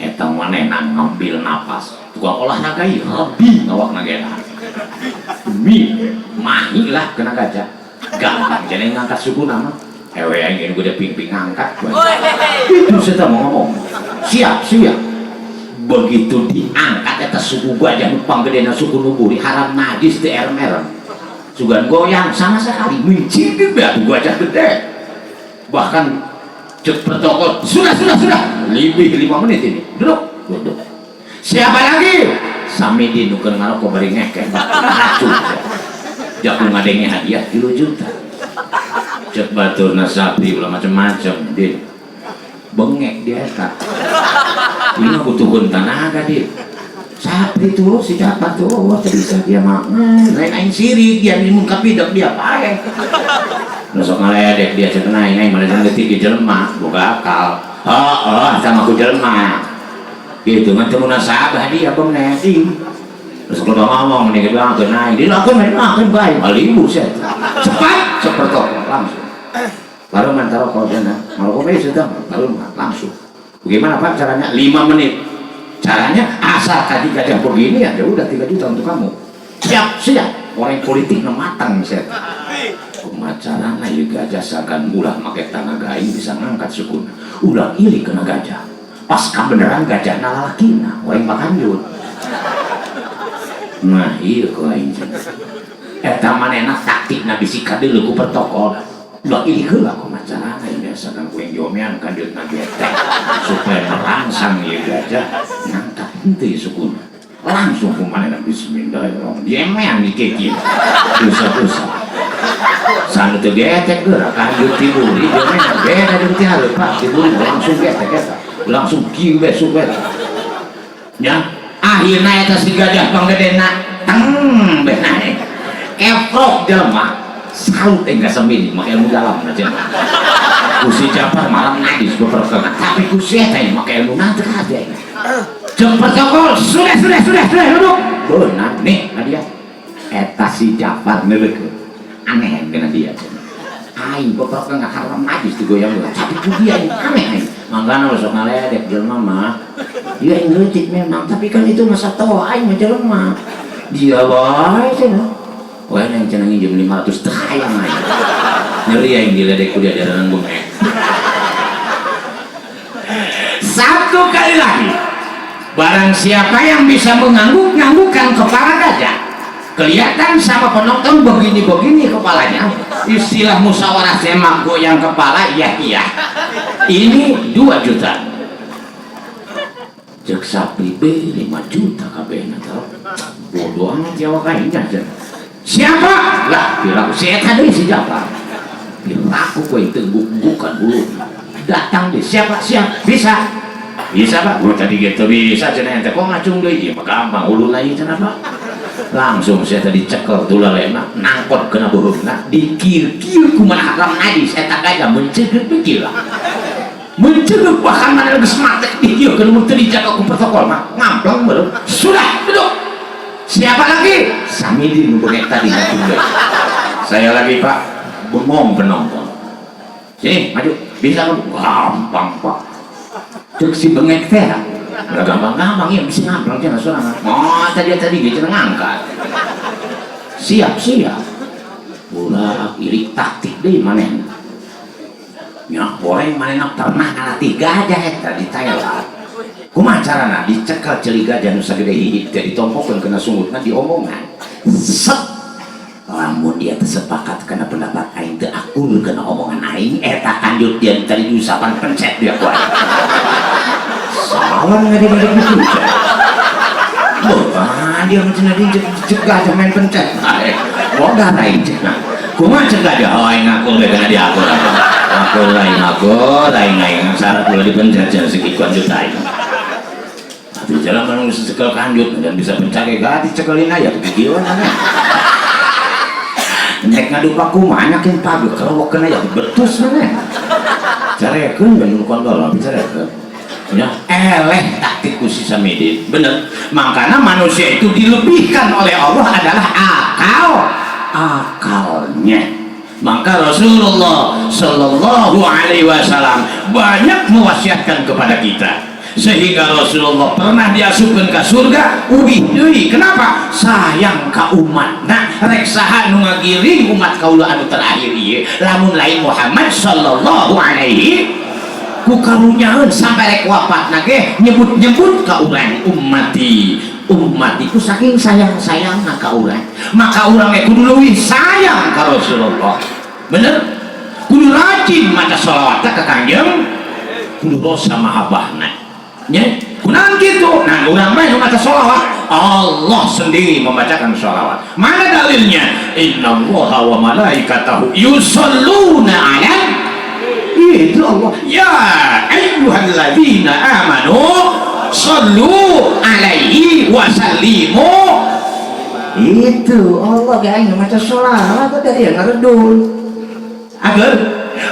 Eta manehna ngambil napas, tukang olahraga ieu lebih ngawak nagena demi mahi lah kena gajah. Gampang jadi ngangkat suku nama ewe aing ini gede ping-ping ngangkat itu. Saya mau ngomong siap siap. Begitu diangkat eta suku gajah nu panggedena, suku nu buri haram najis teu erem-erem, sugan goyang sama sekali, mencibir batu gajah gede. Bahkan cek protokol, sudah, sudah, sudah, lebih 5 menit ini. Duduk, duduk. Siapa lagi? Samidin nu keur ngarokok bari ngekeh racun jaku ngadenge hadiah 3 juta. Cek baturna, "Sapri, ulah macem-macem, din, bengek dia eta ini mah butuhkeun tenaga, din." Sapri tuh, si siapa tuh, wah, bisa dia mah lain aing sirik dia mun kapidak dia paeh. Nu sok ngaledek dia, cek aing, aing mana jeung detik jelema boga akal. Oh, oh, sama ku jelema gitu ngan teu munasabah dia bengek. Terus kalau ngomong nih bilang ke naik, dilakukan, dilakukan baik, malibu sih. Cepat, seperti langsung. Baru mantar rokok sana, rokok baik sudah, baru langsung. Bagaimana, Pak, caranya? 5 menit. Caranya asal tadi gajah begini ya, ya udah 3 juta untuk kamu. Siap, siap. Orang politik nu matang saya. Kumaha carana ieu gajah sagan ulah make tanaga aing bisa ngangkat sukuna. Ulah ilik kena gajah. Pas kabeneran gajah lalakina, aing makanjut. Nah, iya ku aing cenah. Eta manehna taktikna bisi kadeuleu ku protokol. Ulah ilik heula, kumaha carana ieu biasa kan ku aing jomean kanjutna getek supaya merangsang ieu gajah ngangkat henteu sukuna. Langsung ku manehna bismillahirrahmanirrahim. Diemean di keki. Dosa-dosa. Sanu teu getek geura kanjut ti buri jomean beda jeung ti hareup, Pak. Ti buri langsung getek eta. Langsung kieu we suku eta. Ya, akhirna eta si gajah panggedena teng beh naek. Keprok jelema. Salut enggak semini make ilmu dalam na cenah. Ku si Japar malam najis beperkeun. Tapi ku si eta make ilmu nanti kade. Jeung protokol sudah sudah sudah sudah duduk. Beunang nih dia. Eta si Japar neuleukeun. Aneh kena dia cenah. Aing beperkeun haram najis digoyang heula. Tapi ku dia yang aneh aing. Mangkana sok ngaledek jelema mah. Dia yang leutik memang, tapi kan itu masa tua aing mah jelema. Dia wae cenah. Wah, yang cenah nginjem 500 teu hayang aing. Nyeri aing diledek ku dia jaranan bengek. Satu kali lagi, barang siapa yang bisa mengangguk-anggukkan kepala gajah, kelihatan sama penonton begini-begini kepalanya, istilah musyawarah semak goyang kepala, iya iya. Ini 2 juta. Cek sapi B 5 juta kabehna tau. Bodoh amat ya wakainya aja. Siapa? Lah, piraku si eta deui si Japar. Piraku kowe teu guk-gukan bulu. Datang deh, siapa? Siap, bisa. Bisa, Pak. Gua tadi gitu bisa cenah ente kok ngacung deui? Ieu mah gampang uluna ieu cenah, Pak. Langsung saya tadi cekel tulalena, nangkot kena beuheungna, dikir-kir kumaha haram najis eta gajah mencegeut pikir lah. Mencegeut bahkan mana geus mate dikieu keur mun teu dijaga ku protokol mah ngamplang beureum. Sudah, duduk. Siapa lagi? Samidin nu bengek tadi ngacung deui. Saya lagi, Pak. Bengong penonton. Sini, maju. Bisa lu? Gampang, Pak. Cek si bengek teh. Udah gampang-gampang ya bisa ngamplang cenah sorangan. Oh, tadi tadi gitu ngangkat. Siap, siap. Ulah irik taktik deui manehna. Nya goreng manehna pernah ngalatih gajah eta di Thailand. Kumaha carana dicekel ceuli gajah nu sagede hihid teh ditompokeun kena sungutna diomongan. Set. Lamun dia teu sepakat kana pendapat aing, teu akur kana omongan aing, eta kanjut dia tadi diusapan pencet dia ku aing. Salah ngade-ngade gitu. Wah, dia macam tadi cek gajah main pencet. Boga aing cenah. Kumaha cek gajah? Oh, aing ngaku we kana dia akur. Akur aing akur, aing aing syarat ulah dipencet cenah segi kanjut aing. Tapi jalan mana geus cekel kanjut dan bisa pencet kayak dicekelin aja kieu mana. Nek ngadu paku mah nyakin pagi kerowokeun aja betus mana. Carekeun ben nu kondol carekeun. Ya, eleh taktik ku si Samidin. Bener. Makanya manusia itu dilebihkan oleh Allah adalah akal akalnya. Maka Rasulullah Shallallahu Alaihi Wasallam banyak mewasiatkan kepada kita sehingga Rasulullah pernah diasupkan ke surga uih deui. Kenapa? Sayang ka umatna. Rek saha nu ngagiring umat kaula anu terakhir ieu lamun lain Muhammad sallallahu alaihi ku karunyaeun sampai rek wafatna ge nyebut-nyebut ka urang ummati ummati, ku saking sayang-sayangna ka urang. Maka urang ge kudu leuwih sayang ka Rasulullah, bener? Kudu rajin maca sholawat ka Kangjeng, kudu rosa mahabbahna nya. Kunaon kitu? Nah, urang mah maca sholawat, Allah sendiri membacakan sholawat. Mana dalilnya? Innallaha wa malaikatahu yusholluna ala itu Allah ya ayyuhalladzina amanu sallu alaihi wa sallimu. Itu Allah ge aing maca sholawat tadi yang ngaredul agar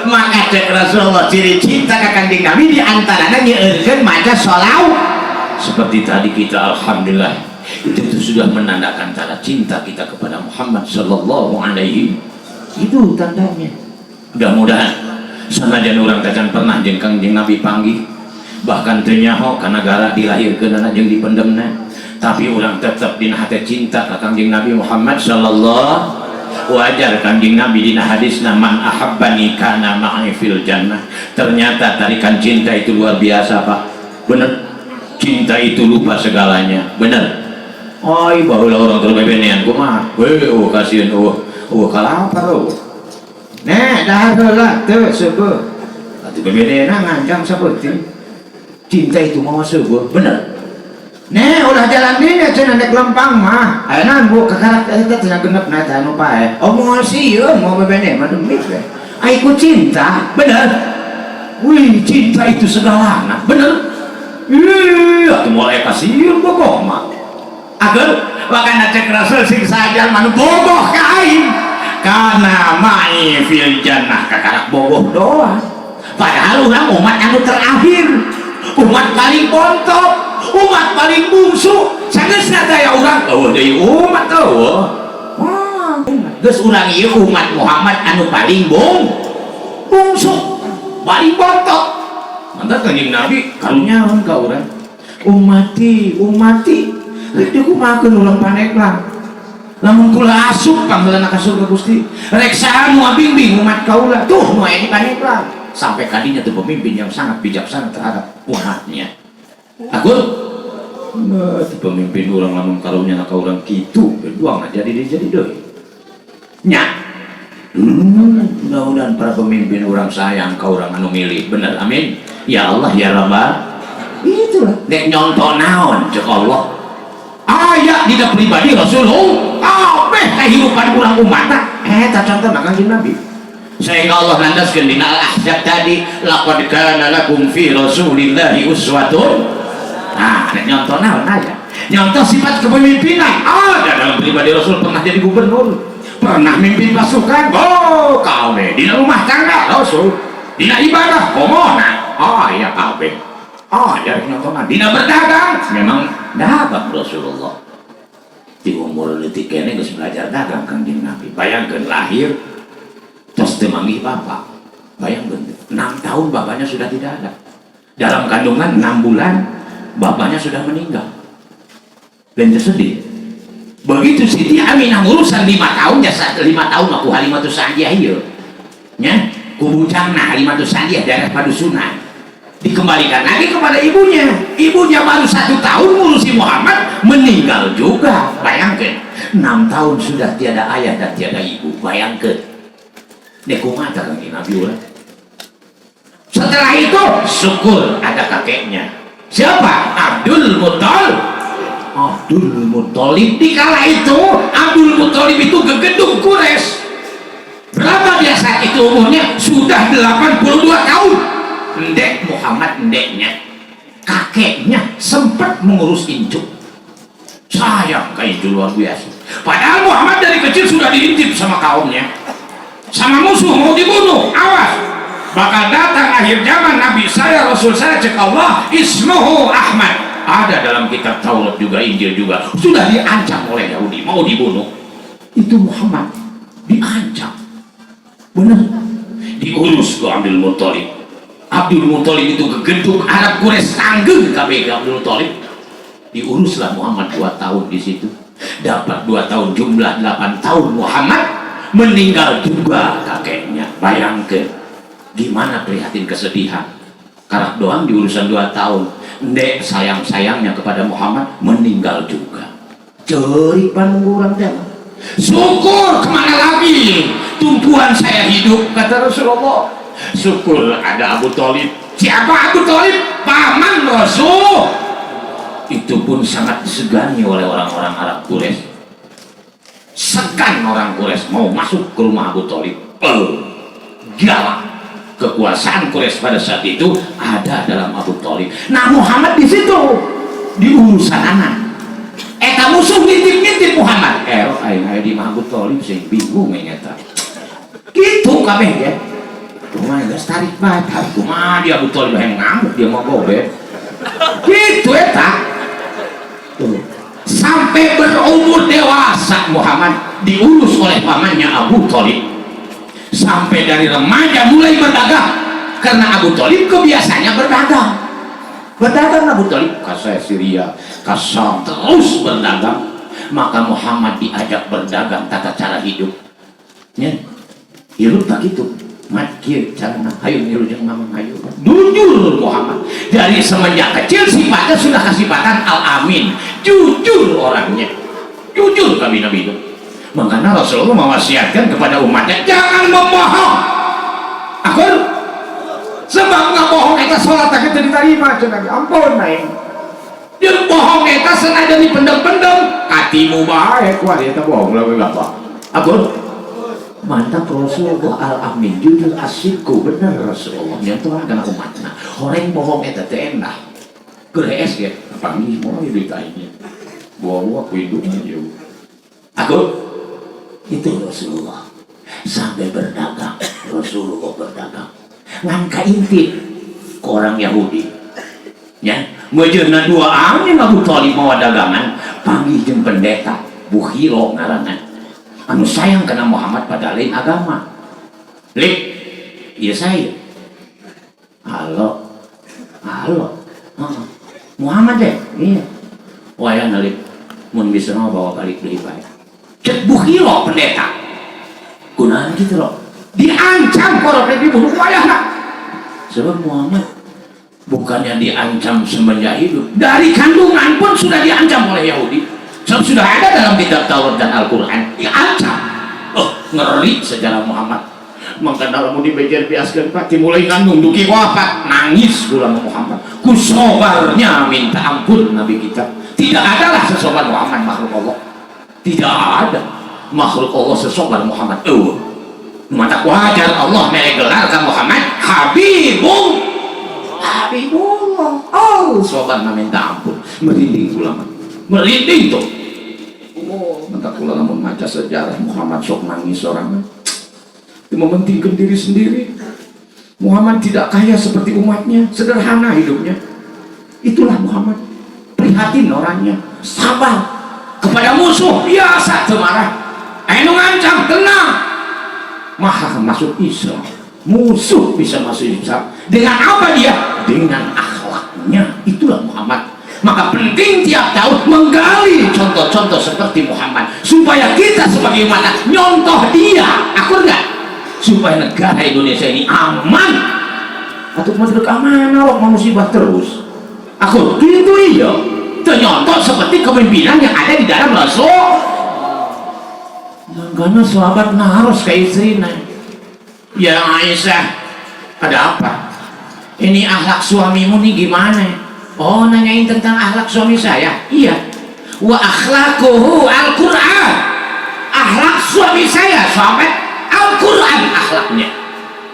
maka cek Rasulullah ciri cinta ka Kanjeng Nabi di antaranya nyeurkeun maca sholawat seperti tadi kita. Alhamdulillah, itu sudah menandakan tanda cinta kita kepada Muhammad sallallahu alaihi. Itu tandanya. Mudah-mudahan sanajan urang tacan pernah jeung Kangjeng Nabi panggih. Bahkan teu nyaho ka nagara dilahirkeunana jeung dipendemna, tapi urang tetep dina hate cinta ka Kangjeng Nabi Muhammad sallallahu. Wajar Kangjeng Nabi dina hadisna, "Man ahabbani kana ma'i fil jannah." Ternyata tarikan cinta itu luar biasa, Pak. Bener, cinta itu lupa segalanya, bener. Oh, baheula urang terus bebenean kumaha we? Oh, kasihan. Oh, oh, kalapar. Oh, nek dahar heula teu seubeuh atuh, bebenean ngancang saeutik. Cinta itu mau seubeuh, bener. Nek ulah jalan dinya cenah, nek lempang mah ayeuna bu kakarak eta cenah genep na eta anu pae. Oh, moal sieun, mau bebene mah demit we. Ai ku cinta, bener. Wih, cinta itu segalana, bener. Ih, atuh moal kasieun bogoh mah. Agar makana cek Rasul, sing saja manu bogoh ka aing kana ma'i fil jannah, kakarak bogoh doang. Padahal urang umat anu terakhir, umat paling bontok, umat paling bungsu. Sageusna teh urang eueuh deui umat eueuh. Wah, geus urang ieu umat Muhammad anu paling bungsu, paling bontok. Mantap, Kanjeng Nabi karunyaeun ka urang, "Umati, umati." Rek dikumahakeun urang Pandeglang lamun kula asup pangheulana ka surga, Gusti? Rek saha nu ngabimbing umat kaula tuh nu aya di Pandeglang? Sampai kadinya tuh pemimpin yang sangat bijaksana terhadap umatnya. Aku pemimpin urang lamun karunya ka urang kitu berjuang aja jadi jadi deui nya. Mudah-mudahan para pemimpin urang sayang ka urang anu milih, bener. Amin ya Allah ya Rabbal. Itulah nek nyontoh naon cek Allah aya dina pribadi Rasulullah, kabeh kehidupan urang umat eta contoh Kanjeng Nabi, sehingga Allah nandaskeun dina Al-Ahzab tadi, "Laqad kana lakum fi Rasulillahi uswatun." Nah, nek nyontoh naon aya nyontoh sifat kepemimpinan ada dalam pribadi Rasul. Pernah jadi gubernur, pernah mimpin pasukan. Oh, kabeh dina rumah tangga Rasul, dina ibadah komona. Oh iya, kabeh. Oh ya, nyontohan dina berdagang, memang dagang Rasulullah di umur leutik kene geus belajar dagang Kangjeng Nabi. Bayangkeun, lahir terus teu manggih bapak. Bayangkeun, 6 tahun bapaknya sudah tidak ada. Dalam kandungan 6 bulan bapaknya sudah meninggal dan sedih. Begitu Siti Aminah ngurusan 5 tahun, jasa 5 tahun aku Halimatus Sa'diyah ieu nya, ku bujangna Halimatus Sa'diyah daerah Padusunan dikembalikan lagi kepada ibunya. Ibunya baru 1 tahun ngurusi Muhammad, meninggal juga. Bayangkan, 6 tahun sudah tiada ayah dan tiada ibu. Bayangkan dek kumaha Kangjeng Nabi ulah. Setelah itu syukur ada kakeknya. Siapa? Abdul Muttalib. Abdul Muttalib di kala itu, Abdul Muttalib itu gegedung Quraisy. Berapa dia saat itu umurnya? Sudah 82 tahun. Endek Muhammad, endeknya, kakeknya sempat mengurus incu. Sayang ka incu luar biasa. Padahal Muhammad dari kecil sudah diintip sama kaumnya, sama musuh mau dibunuh. "Awas, bakal datang akhir zaman nabi saya, rasul saya," cek Allah, "ismuhu Ahmad." Ada dalam kitab Taurat juga, Injil juga. Sudah diancam oleh Yahudi mau dibunuh itu Muhammad, diancam bener. Diurus ke Abdul Muthalib. Abdul Muthalib itu kegenduk Arab Quraisy, tanggung kabeh Abdul Muthalib. Diuruslah Muhammad 2 tahun di situ, dapat 2 tahun, jumlah 8 tahun Muhammad, meninggal juga kakeknya. Bayangkan gimana prihatin kesedihan karak doang di urusan 2 tahun. Ndek sayang-sayangnya kepada Muhammad meninggal juga. Ceurik pan urang teh. Syukur, kemana lagi tumpuan saya hidup, kata Rasulullah. Syukur ada Abu Talib. Siapa Abu Talib? Paman Rasul. Itu pun sangat disegani oleh orang-orang Arab Quraisy. Segan orang Quraisy mau masuk ke rumah Abu Talib. Oh, galak. Kekuasaan Quraisy pada saat itu ada dalam Abu Talib. Nah, Muhammad di situ di urusan anak eta musuh ngintip-ngintip Muhammad. Eh, aing aya di Abu Talib sing bingung aing eta. Gitu kabeh ya. Kumaha geus tarik bae, tarik kumaha dia Abu Talib yang ngamuk, dia mau gobet. Gitu eta. Tuh. Sampai berumur dewasa Muhammad diurus oleh pamannya Abu Talib. Sampai dari remaja mulai berdagang karena Abu Talib kebiasaannya berdagang. Berdagang Abu Talib ka Syria, ka Syam, terus berdagang. Maka Muhammad diajak berdagang tata cara hidup. Ya. Hidup tak gitu. Mat kieu carana, hayu niru jeung mamang, hayu. Jujur Muhammad. Dari semenjak kecil sifatnya sudah kesifatan al-amin. Jujur orangnya. Jujur kami Nabi itu. Makanya Rasulullah mewasiatkan kepada umatnya, jangan membohong. Akur? Sebab nggak bohong eta sholat tak itu diterima cenah, ampun aing. Jeung bohong eta senajan dipendem-pendem, katimu bae kuat eta bohong lah bapak. Akur? Mantap Rasulullah al-amin, jujur asidku, bener Rasulullah nyontohan kana umatna. Horeng bohong eta teh endah. Keur hees ge, panggih moal duit aingnya. Bawa aku hidung aja. Akur? Itu Rasulullah. Sampai berdagang, Rasulullah berdagang. Ngan kaintip ke orang Yahudi. Ya, mejeuna dua angin Abu Thalib mawa dagangan, panggih jeung pendeta Buhiro ngaranna. Anu sayang kana Muhammad pada lain agama. Lip, iya saya. Halo. Halo. Heeh. Muhammad deh, iya. Wayahna, Lip, mun bisa mah bawa balik deui bae. Cek Buhiro pendeta. Kunaon gitu loh. Diancam korok dibunuh wayahna. Sebab Muhammad bukannya diancam semenjak hidup, dari kandungan pun sudah diancam oleh Yahudi. Sebab sudah ada dalam kitab Taurat dan Al-Quran, diancam. Oh, ngeri sejarah Muhammad. Maka dalam mau dibejer biaskan Pak, dimulai ngandung duki wafat, nangis kula Muhammad. Ku sobarnya minta ampun Nabi kita. Tidak adalah sesobar Muhammad makhluk Allah. Tidak ada makhluk Allah sesobar Muhammad. Oh. Mata wajar Allah mere gelar ka Muhammad Habibul Habibullah. Oh, sobar minta ampun. Merinding kula mah. Merinding tuh. Oh, mata kula lamun maca sejarah Muhammad sok nangis orangnya. Dia mementingkan diri sendiri. Muhammad tidak kaya seperti umatnya, sederhana hidupnya. Itulah Muhammad. Prihatin orangnya, sabar kepada musuh biasa marah. Anu ngancam tenang. Maha masuk Islam. Musuh bisa masuk Islam. Dengan apa dia? Dengan akhlaknya. Itulah Muhammad. Maka penting tiap tahun menggali contoh-contoh seperti Muhammad supaya kita sebagai umat nyontoh dia. Akur nggak? Supaya negara Indonesia ini aman. Atau mau aman, mau musibah terus. Aku gitu iya. Nyontoh seperti kepemimpinan yang ada di dalam Rasul. Karena sahabat naros ke istrinya. Ya Aisyah, ada apa? Ini akhlak suamimu nih gimana? Oh, nanyain tentang akhlak suami saya? Iya. Wa akhlaquhu Al-Quran. Akhlak suami saya, sahabat, Al-Quran akhlaknya.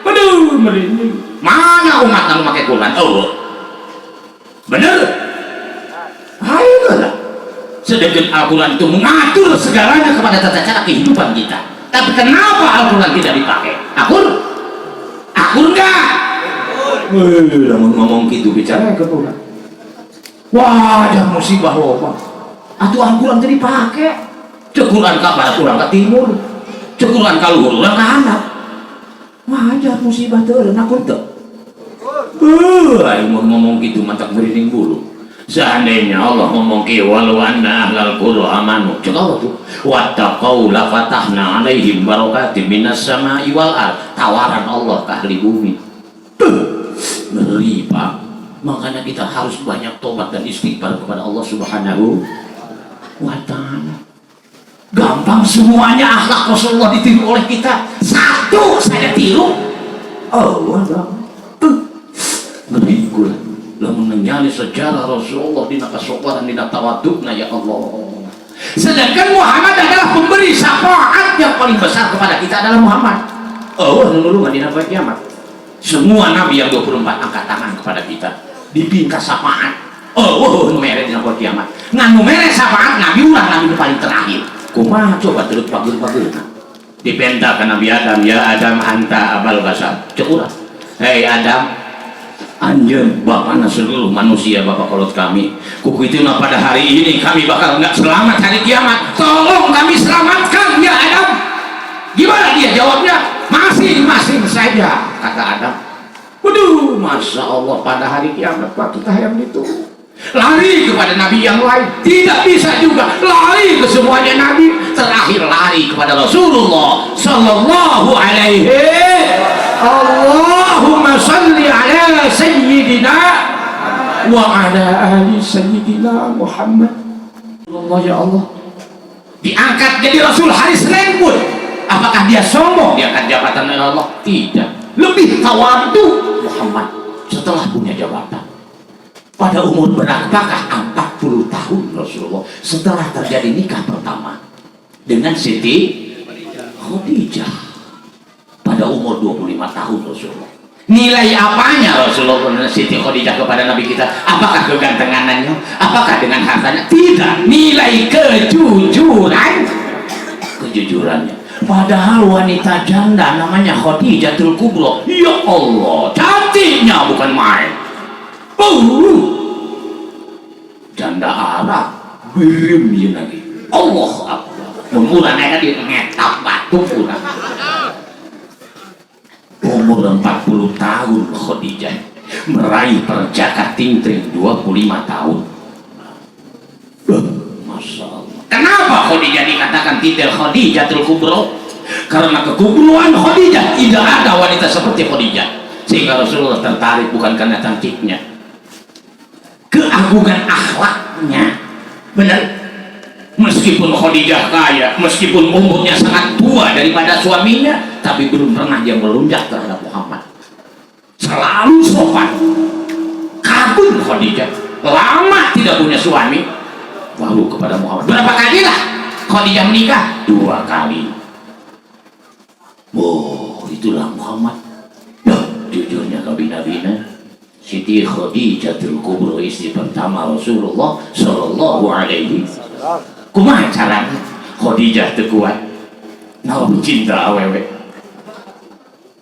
Aduh, merinding. Mana umat yang pakai Quran? Oh, bener? Ayo lah. Sedangkan Al-Quran itu mengatur segalanya kepada tata cara kehidupan kita. Tapi kenapa Al-Quran tidak dipakai? Akur? Akur enggak? Wih, lamun ngomong gitu bicara ke Quran. Wah, ada musibah loba. Atau Al-Quran jadi dipakai. Cek Quran ka barat, urang ke timur. Cek Quran ka luhur, urang ka handap. Wajar musibah teu akur teu? Ayo mau ngomong gitu mantak merinding bulu. Seandainya Allah ngomong ki walau anna ahlal qura amanu. Cek Allah tuh. Wattaqau la fatahna alaihim barakatim minas sama'i wal ard. Tawaran Allah ke ahli bumi. Tuh, ngeri, Pak. Makanya kita harus banyak tobat dan istighfar kepada Allah Subhanahu wa taala. Gampang semuanya akhlak Rasulullah ditiru oleh kita. Satu saja tiru. Oh, gampang. Tuh. Ngeri kula. Lamun menyali sejarah Rasulullah dina kasopanan, dina tawadukna, ya Allah. Sedangkan Muhammad adalah pemberi syafaat yang paling besar kepada kita adalah Muhammad. Oh, nulungan dina poe kiamat. Semua nabi yang 24 angkat tangan kepada kita dipinta syafaat. Oh, nu mere dina poe kiamat. Ngan nu mere syafaat nabi urang, nabi nu paling terakhir. Kumaha coba terus pageur-pageur. Dipenta ke Nabi Adam, ya Adam anta abal basar. Cek urang. Hei Adam, anjeun bapakna seluruh manusia, bapak kolot kami. Kuku itu pada hari ini kami bakal nggak selamat hari kiamat. Tolong kami selamatkan ya Adam. Gimana dia jawabnya? Masing-masing saja, kata Adam. Waduh, Masya Allah, pada hari kiamat waktu kita yang itu lari kepada nabi yang lain tidak bisa juga, lari ke semuanya nabi, terakhir lari kepada Rasulullah Sallallahu alaihi. Allahumma salli ala sayyidina wa ala ali sayyidina Muhammad. Allah, ya Allah, diangkat jadi Rasul hari Senin pun apakah dia sombong diangkat jabatan oleh Allah? Tidak, lebih tawadu Muhammad setelah punya jabatan. Pada umur berapakah? 40 tahun Rasulullah setelah terjadi nikah pertama dengan Siti Khadijah pada umur 25 tahun Rasulullah. Nilai apanya Rasulullah dan Siti Khadijah kepada Nabi kita? Apakah kegantengannya? Apakah dengan hartanya? Tidak. Nilai kejujuran, kejujurannya. Padahal wanita janda namanya Khadijatul Kubra, ya Allah, cantiknya bukan main. Janda Arab beureum ieu lagi. Allah Akbar, mun urang aya di ngetap batu urang. Umur 40 tahun Khadijah meraih perjaka tingtring 25 tahun. Masya Allah. Kenapa Khadijah dikatakan titel Khadijatul Kubro? Karena kekubruan Khadijah, tidak ada wanita seperti Khadijah, sehingga Rasulullah tertarik bukan karena cantiknya, keagungan akhlaknya. Benar, meskipun Khadijah kaya, meskipun umurnya sangat tua daripada suaminya, tapi belum pernah dia melunjak terhadap Muhammad, selalu sopan. Kagum Khadijah, lama tidak punya suami baru kepada Muhammad. Berapa kali lah Khadijah menikah? Dua kali. Oh, itulah Muhammad ya, jujurnya kabina-bina. Siti Khadijatul Kubra, istri pertama Rasulullah Shallallahu alaihi. Kumaha caranya Khadijah teu kuat naon cinta awewe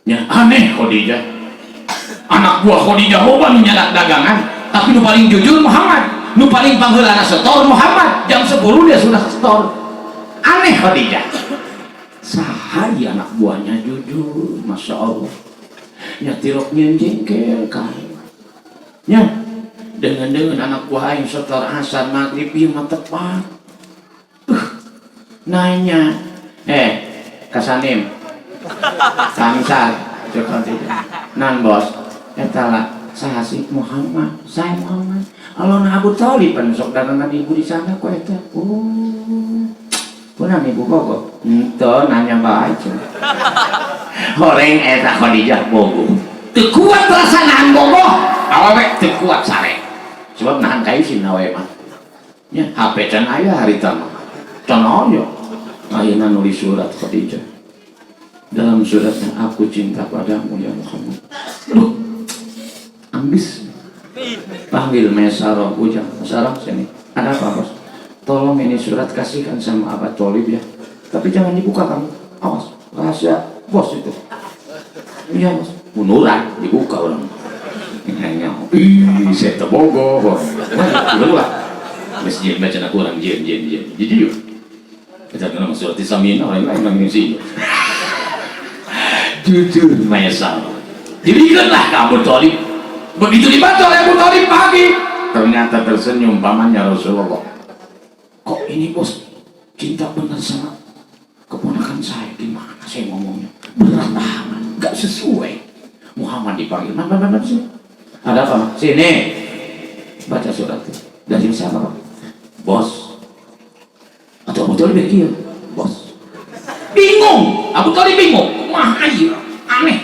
nya? Aneh Khadijah, anak buah Khadijah loba nu nyadak dagangan, tapi nu paling jujur Muhammad, nu paling pangheulana setor Muhammad. Jam 10 dia sudah setor. Aneh Khadijah, saha ieu anak buahnya jujur? Masya Allah nya, tirok nyeun jengkel kan nya dengan anak buah aing setor asar, maghrib, ieu mah tepat. Nanya, kasanim Samsar cek nan bos eta lah, saha sih? Muhammad. Saya Muhammad alona Abu Thalib pan sok dagangan ibu di sana kok eta. Oh, punang ibu bogo ente nanya bae cenah. Horeng eta Khadijah bogo, teu kuat rasa nahan bogo awewe, teu kuat sare sebab nahan ka isin awewe mah nya. HP can aya harita mah, can aya. Ayeuna nulis surat Khadijah. Dalam suratnya, "Aku cinta padamu ya Muhammad." Duh, ambis. Panggil Mesarah, ujang Mesarah sini. Ada apa, bos? Tolong ini surat kasihkan sama Abu Thalib ya, tapi jangan dibuka kamu, awas, rahasia bos itu. Iya, bos. Munuran dibuka orang. Ih, saya tebogo. Wah, ulah. Masjid baca aku orang jin jin jin. Jadi yuk. Kita kenal surat Isamina orang lain orang sini. Jujur Maesal. Diberikanlah ke Abu Thalib. Begitu dibaca oleh Abu Thalib pagi, ternyata tersenyum pamannya Rasulullah. Kok ini bos cinta benar sama keponakan saya? Gimana saya ngomongnya? Berat amat, gak sesuai. Muhammad dipanggil, mana mana sini. Ada apa? Sini. Baca surat itu. Dari siapa, Pak? Bos. Atau Abu Thalib iya, bos. Bingung, Abu Thalib bingung. Kumaha ieu? Aneh.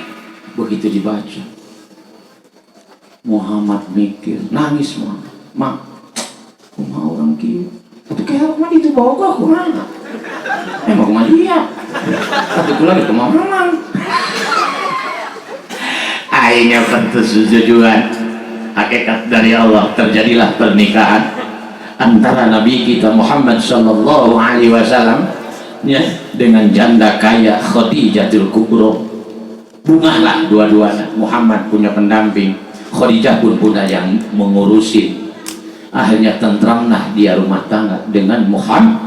Begitu dibaca, Muhammad mikir, nangis Muhammad. Ma, kumaha orang kieu? Tapi kayak mah itu bogoh kumaha? Emang kumaha dia? Tapi kula gitu kumaha mamang? Akhirnya persetujuan hakikat dari Allah, terjadilah pernikahan antara Nabi kita Muhammad Sallallahu Alaihi Wasallam ya, dengan janda kaya Khadijatul Kubro. Bungahlah dua-duanya. Muhammad punya pendamping, Khadijah pun punya yang mengurusin. Akhirnya tentramlah dia rumah tangga dengan Muhammad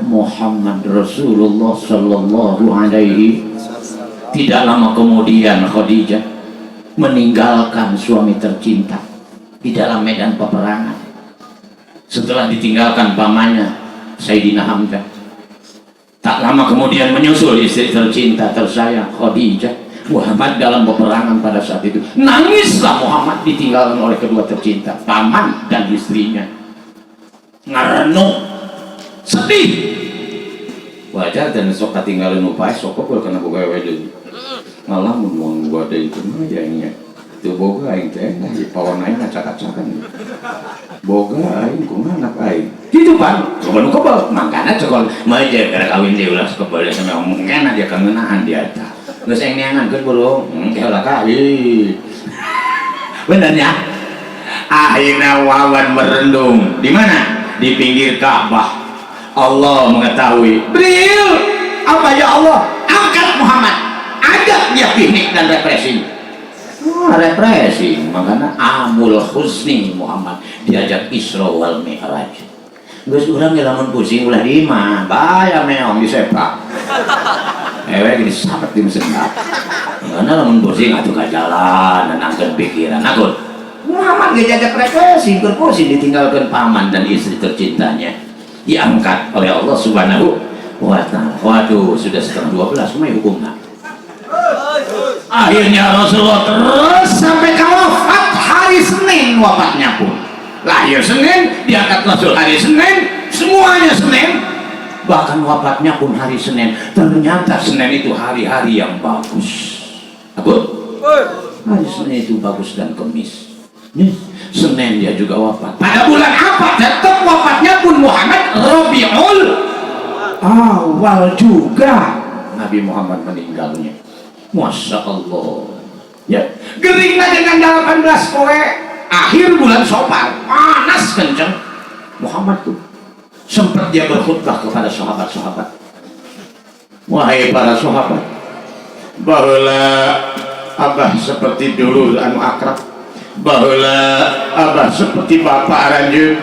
Muhammad Rasulullah Sallallahu Alaihi. Tidak lama kemudian Khadijah Meninggalkan suami tercinta di dalam medan peperangan. Setelah ditinggalkan pamannya Sayyidina Hamzah, tak lama kemudian menyusul istri tercinta tersayang Khadijah. Muhammad dalam peperangan pada saat itu, nangislah Muhammad ditinggalkan oleh kedua tercinta, paman dan istrinya. Ngarenung, sedih, wajar. Dan sok katinggalan upaya sok kebel kana boga awewe deui, ngalamun mun boga deui kumaha ya nya. Teu boga aing teh nah di pawon aing ngacak-acakan, boga aing kumaha anak aing kitu pan. Loba nu kebel, mangkana cekol mah je gara kawin deui ulah kebel sampe ngomong kena dia kangeunaan dia eta geus aing neangan keun burung heula ka ih bener ya. Akhirnya Wawan merendung di mana? Di pinggir Ka'bah. Allah mengetahui. Bril, apa ya Allah? Angkat Muhammad, ajak dia piknik dan refreshing. Wah, refreshing, makanya amul huzni Muhammad diajak Isra wal Mi'raj. Geus urang ge lamun pusing ulah di imah, baya meong disepak. Ewe gini sabet di mesin. Karena lamun pusing atuh ka jalan dan angkeun pikiran. Akun. Muhammad ge diajak refreshing, keur pusing ditinggalkan paman dan istri tercintanya. Diangkat oleh Allah Subhanahu wa Ta'ala. Waduh, sudah 11.30, kumaha hukumna? Akhirnya Rasulullah terus sampai ke wafat hari Senin, wafatnya pun. Lahir Senin, diangkat Rasul hari Senin, semuanya Senin. Bahkan wafatnya pun hari Senin. Ternyata Senin itu hari-hari yang bagus. Aku? Hari Senin itu bagus dan Kemis. Nih, Senin dia juga wafat. Pada bulan apa? Tetap wafatnya pun Muhammad Rabiul Awal juga Nabi Muhammad meninggalnya. Masya Allah. Ya, geringna dengan 18 poe akhir bulan Sopar, panas kenceng. Muhammad tuh sempat dia berkhutbah kepada sahabat-sahabat. Wahai para sahabat, baheula abah seperti dulu anu akrab. Baheula abah seperti bapak aranjeun.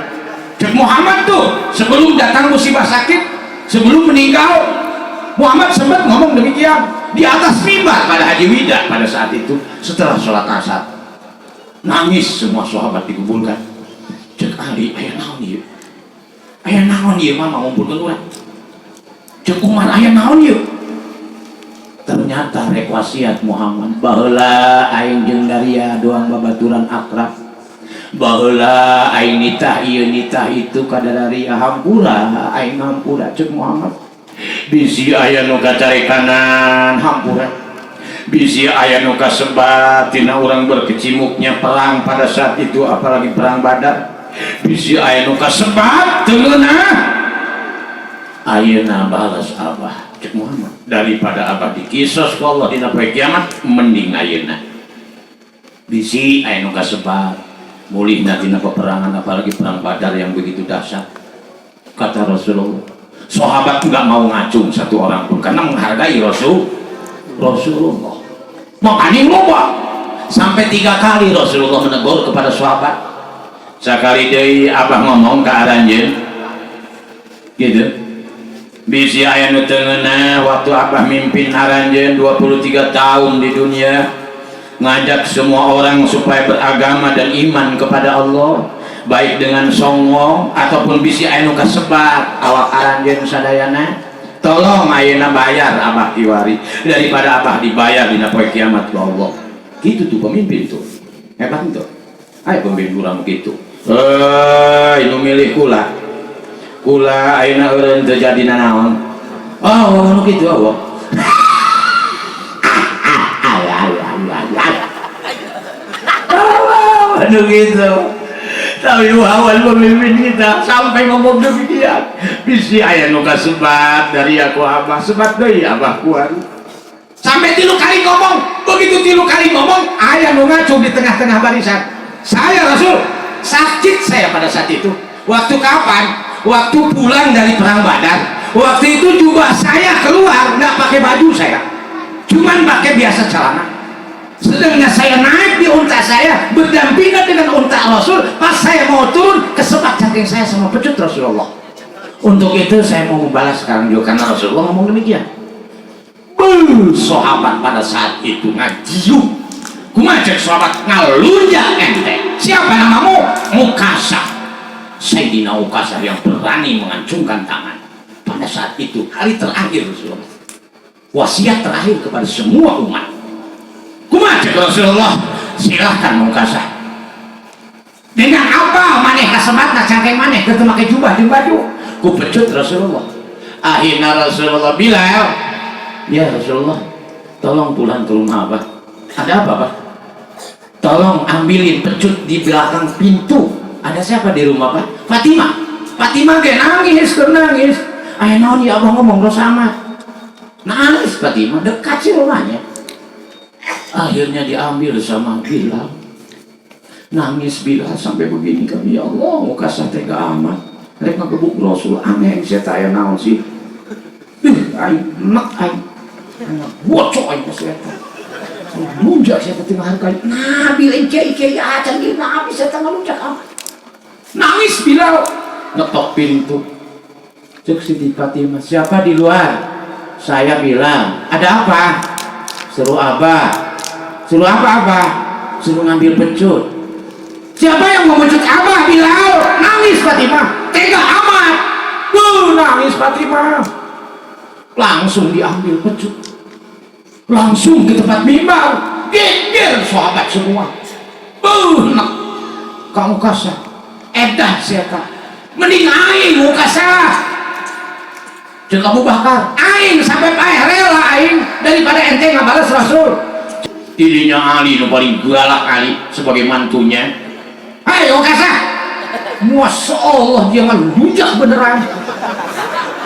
Cek Muhammad tuh sebelum datang musibah sakit, sebelum meninggal, Muhammad sempat ngomong demikian di atas mimbar pada haji wida pada saat itu setelah sholat asar. Nangis semua sahabat dikumpulkan. Cek Ali, "Aya naon ieu? Aya naon ieu mama ngumpulkeun urang?" Cek Umar, "Aya naon ieu?" Ternyata rek wasiat Muhammad, "Baheula aing jeung Daria doang babaturan akrab. Baheula aing nitah ieu nitah itu ka Daria, hampura aing, hampura," cek Muhammad. "Bisi aya nu kacarekanan, hampura. Bisi aya nu kasebat tina urang berkecimuknya perang pada saat itu, apalagi perang Badar. Bisi aya nu kasebat teu ngeunah, ayeuna balas abah," cek Muhammad, "daripada abah dikisos ku Allah dina poe kiamat, mending ayeuna. Bisi aya nu kasebat mulihna tina peperangan, apalagi perang Badar yang begitu dahsyat," kata Rasulullah. Sahabat nggak mau ngacung satu orang pun karena menghargai Rasulullah. Makanya lupa sampai tiga kali Rasulullah menegur kepada sahabat. "Sekali deui abah ngomong ke aranjeun gitu, bisi aya nu teu ngeunah waktu abah mimpin aranjeun 23 tahun di dunia, ngajak semua orang supaya beragama dan iman kepada Allah, baik dengan songong ataupun bisi aya nu kasebat awak aranjeun sadayana, tolong ayeuna bayar abah kiwari daripada abah dibayar dina poe kiamat ku Allah." Gitu tuh pemimpin tuh hebat tuh. Ayo pemimpin kurang begitu, eh nu milih kula kula ayeuna eureun teu jadi nanaon. Oh, nu kitu Allah. Ay, ay, ay, ay, ay. Aduh gitu. Tapi Muhammad pemimpin kita sampai ngomong demikian. "Bisi aya nu kasebat dari aku abah, sebat deui abah kuari." Sampai tilu kali ngomong, begitu tilu kali ngomong, aya nu ngacung di tengah-tengah barisan. "Saya Rasul, sakit saya pada saat itu." "Waktu kapan?" "Waktu pulang dari perang Badar. Waktu itu jubah saya keluar, nggak pakai baju saya. Cuman pakai biasa celana. Sedangnya saya naik di unta saya, berdampingan dengan unta Rasul, pas saya mau turun, kesebat cangking saya sama pecut Rasulullah. Untuk itu saya mau membalas sekarang juga karena Rasulullah ngomong demikian." Buh, sahabat pada saat itu ngajiu. Kumaha cek sahabat? Ngalunjak ente. Siapa namamu? Ukasah. Sayyidina Ukasah yang berani mengancungkan tangan. Pada saat itu hari terakhir Rasulullah. Wasiat terakhir kepada semua umat. Kumaha cek Rasulullah? Silahkan, Ukasah. Dengan apa maneh kasebatna cangkeng maneh keur teu make jubah jeung baju? Ku pecut Rasulullah. Akhirnya Rasulullah bilang, "Ya Rasulullah, tolong pulang ke rumah Abah." "Ada apa, Pak?" "Tolong ambilin pecut di belakang pintu." "Ada siapa di rumah, Pak?" "Fatimah." Fatimah ge nangis, keur nangis. "Aya naon ya Abah ngomong dosa amat?" Nangis Fatimah, dekat sih rumahnya. Akhirnya diambil sama Bilal. Nangis Bilal sampai begini kami, "Ya Allah, muka tega amat. Rek ngagebuk Rasul aneh saya tanya naon sih. Ih, aing enak aing. Bocok aing ka si eta. Lunjak saya teh menghargai Nabi lain kiai kiai acan ieu Nabi saya teh ngalunjak amat." Nangis Bilal ngetok pintu. Cek Siti Fatimah, "Siapa di luar?" "Saya bilang, ada apa?" "Suruh Abah." "Suruh apa, Abah?" "Suruh ngambil pecut." "Siapa yang mau mecut Abah, Bilal?" Nangis Fatimah. "Tega amat." Buh, nangis Fatimah. Langsung diambil pecut. Langsung ke tempat mimbar. Geger sahabat semua. Buh, nak. Kamu kasah. Edah siapa? Mending aing Ukasah. Cek Abu Bakar, aing sampai paeh rela aing daripada ente ngabales Rasul. Dirinya Ali nu paling galak, Ali sebagai mantunya. "Hai Ukasah." Masya Allah, dia ngelunjak beneran.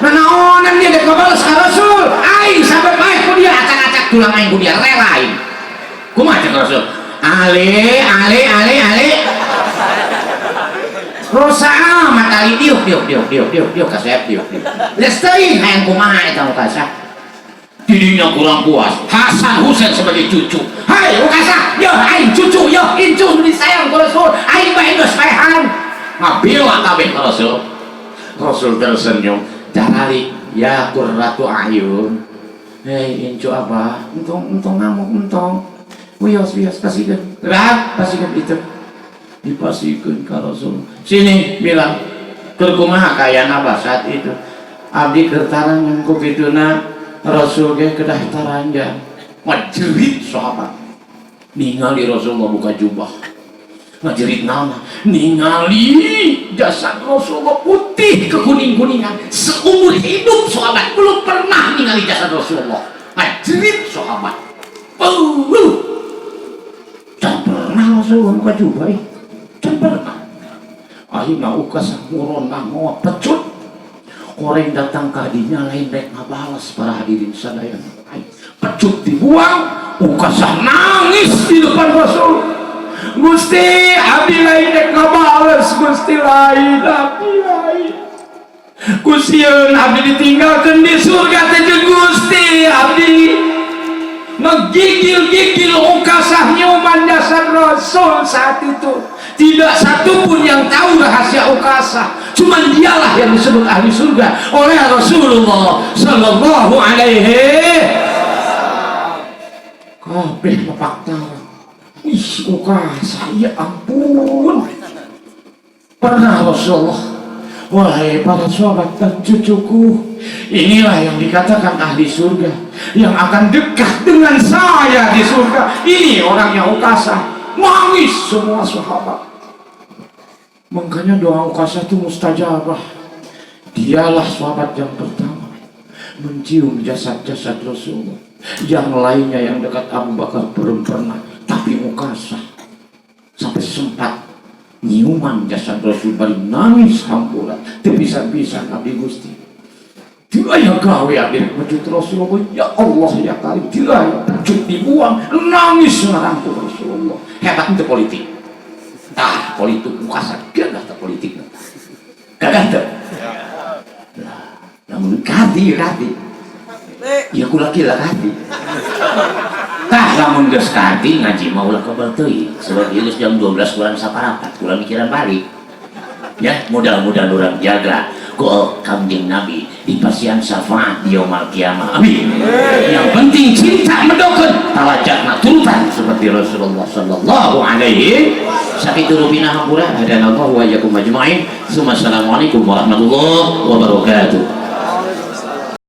Nah, naonan dia dek ngabales ka Rasul. Aing sampai paeh ku dia, acak-acak tulang aing ku dia, rela aing. Kumaha cek Rasul? "Ali, Ali, Ali, Ali." Rosa amat Ali, diuk diuk diuk diuk diuk diuk kasep diuk diuk. Geus teuing hayang kumaha eta Ukasah. Dirinya kurang puas. Hasan Husain sebagai cucu. "Hai Ukasah, yo aing cucu, yo incu nu disayang ku Rasul. Aing bae geus paehan." Ngabela kabeh ka Rasul. Rasul tersenyum. "Carali ya qurratu ayun." "Hei incu apa? Entong entong ngamuk entong. Wios wios pasikeun. Lah, pasikeun itu." Dipasikeun ka Rasul. "Sini bilang, keur kumaha kaayaan Abah saat itu?" "Abdi keur taranjang ku kituna Rasul ge kedah taranjang." Ngajerit sahabat. Ningali Rasulullah buka jubah. Ngajerit naon? Ningali jasad Rasulullah putih kekuning-kuningan. Seumur hidup sahabat belum pernah ningali jasad Rasulullah. Ngajerit sahabat. Can pernah Rasulullah buka jubah ih. Can pernah. Akhirnya Ukasah nguronang mawa pecut. Orang datang ke hadinya lain rek ngabalas, para hadirin sadayana. Pecut dibuang, Ukasah nangis di depan Rasul. "Gusti, abdi lain rek ngabales, Gusti, lain, abdi lain. Kusieun abdi ditinggalkeun di surga teh jeung Gusti abdi." Menggigil-gigil Ukasah nyuman jasad Rasul saat itu. Tidak satu pun yang tahu rahasia Ukasah. Cuman dialah yang disebut ahli surga oleh Rasulullah Sallallahu alaihi. Kabeh lepak tarang. Ih, Ukasah, ya ampun. Pernah Rasulullah, "Wahai para sahabat dan cucuku, inilah yang dikatakan ahli surga yang akan dekat dengan saya di surga. Ini orangnya, Ukasah." Nangis semua sahabat. Makanya doa Ukasah itu mustajabah. Dialah sahabat yang pertama mencium jasad-jasad Rasulullah. Yang lainnya yang dekat Abu Bakar belum pernah, tapi Ukasah sampai sempat nyiuman jasad Rasul bari nangis hampura. Teu bisa-bisa abdi, Gusti. Teu aya gawe abdi mecut Rasulullah, ya Allah ya Karim, teu aya pecut dibuang, nangis ngarangkul Rasulullah. Hebat itu politik. Tah, politik Ukasah gagah tah politik. Gagah teu? Lah, namun kati kati. Ya kula kila kati. Tah, lamun geus kati ngaji mah ulah kebal teuing. Sebab ieu geus jam 12 kurang saparapat, kula mikiran balik. Ya, mudah-mudahan urang jaga ku Kangjeng Nabi di pasian syafaat di yaumul kiamah. Amin. Yang penting cinta mendokeun talajatna turutan seperti Rasulullah. alaihi. Sakitu rupina, hampura hadanallahu wa iyyakum ajmain. Assalamualaikum warahmatullahi wabarakatuh.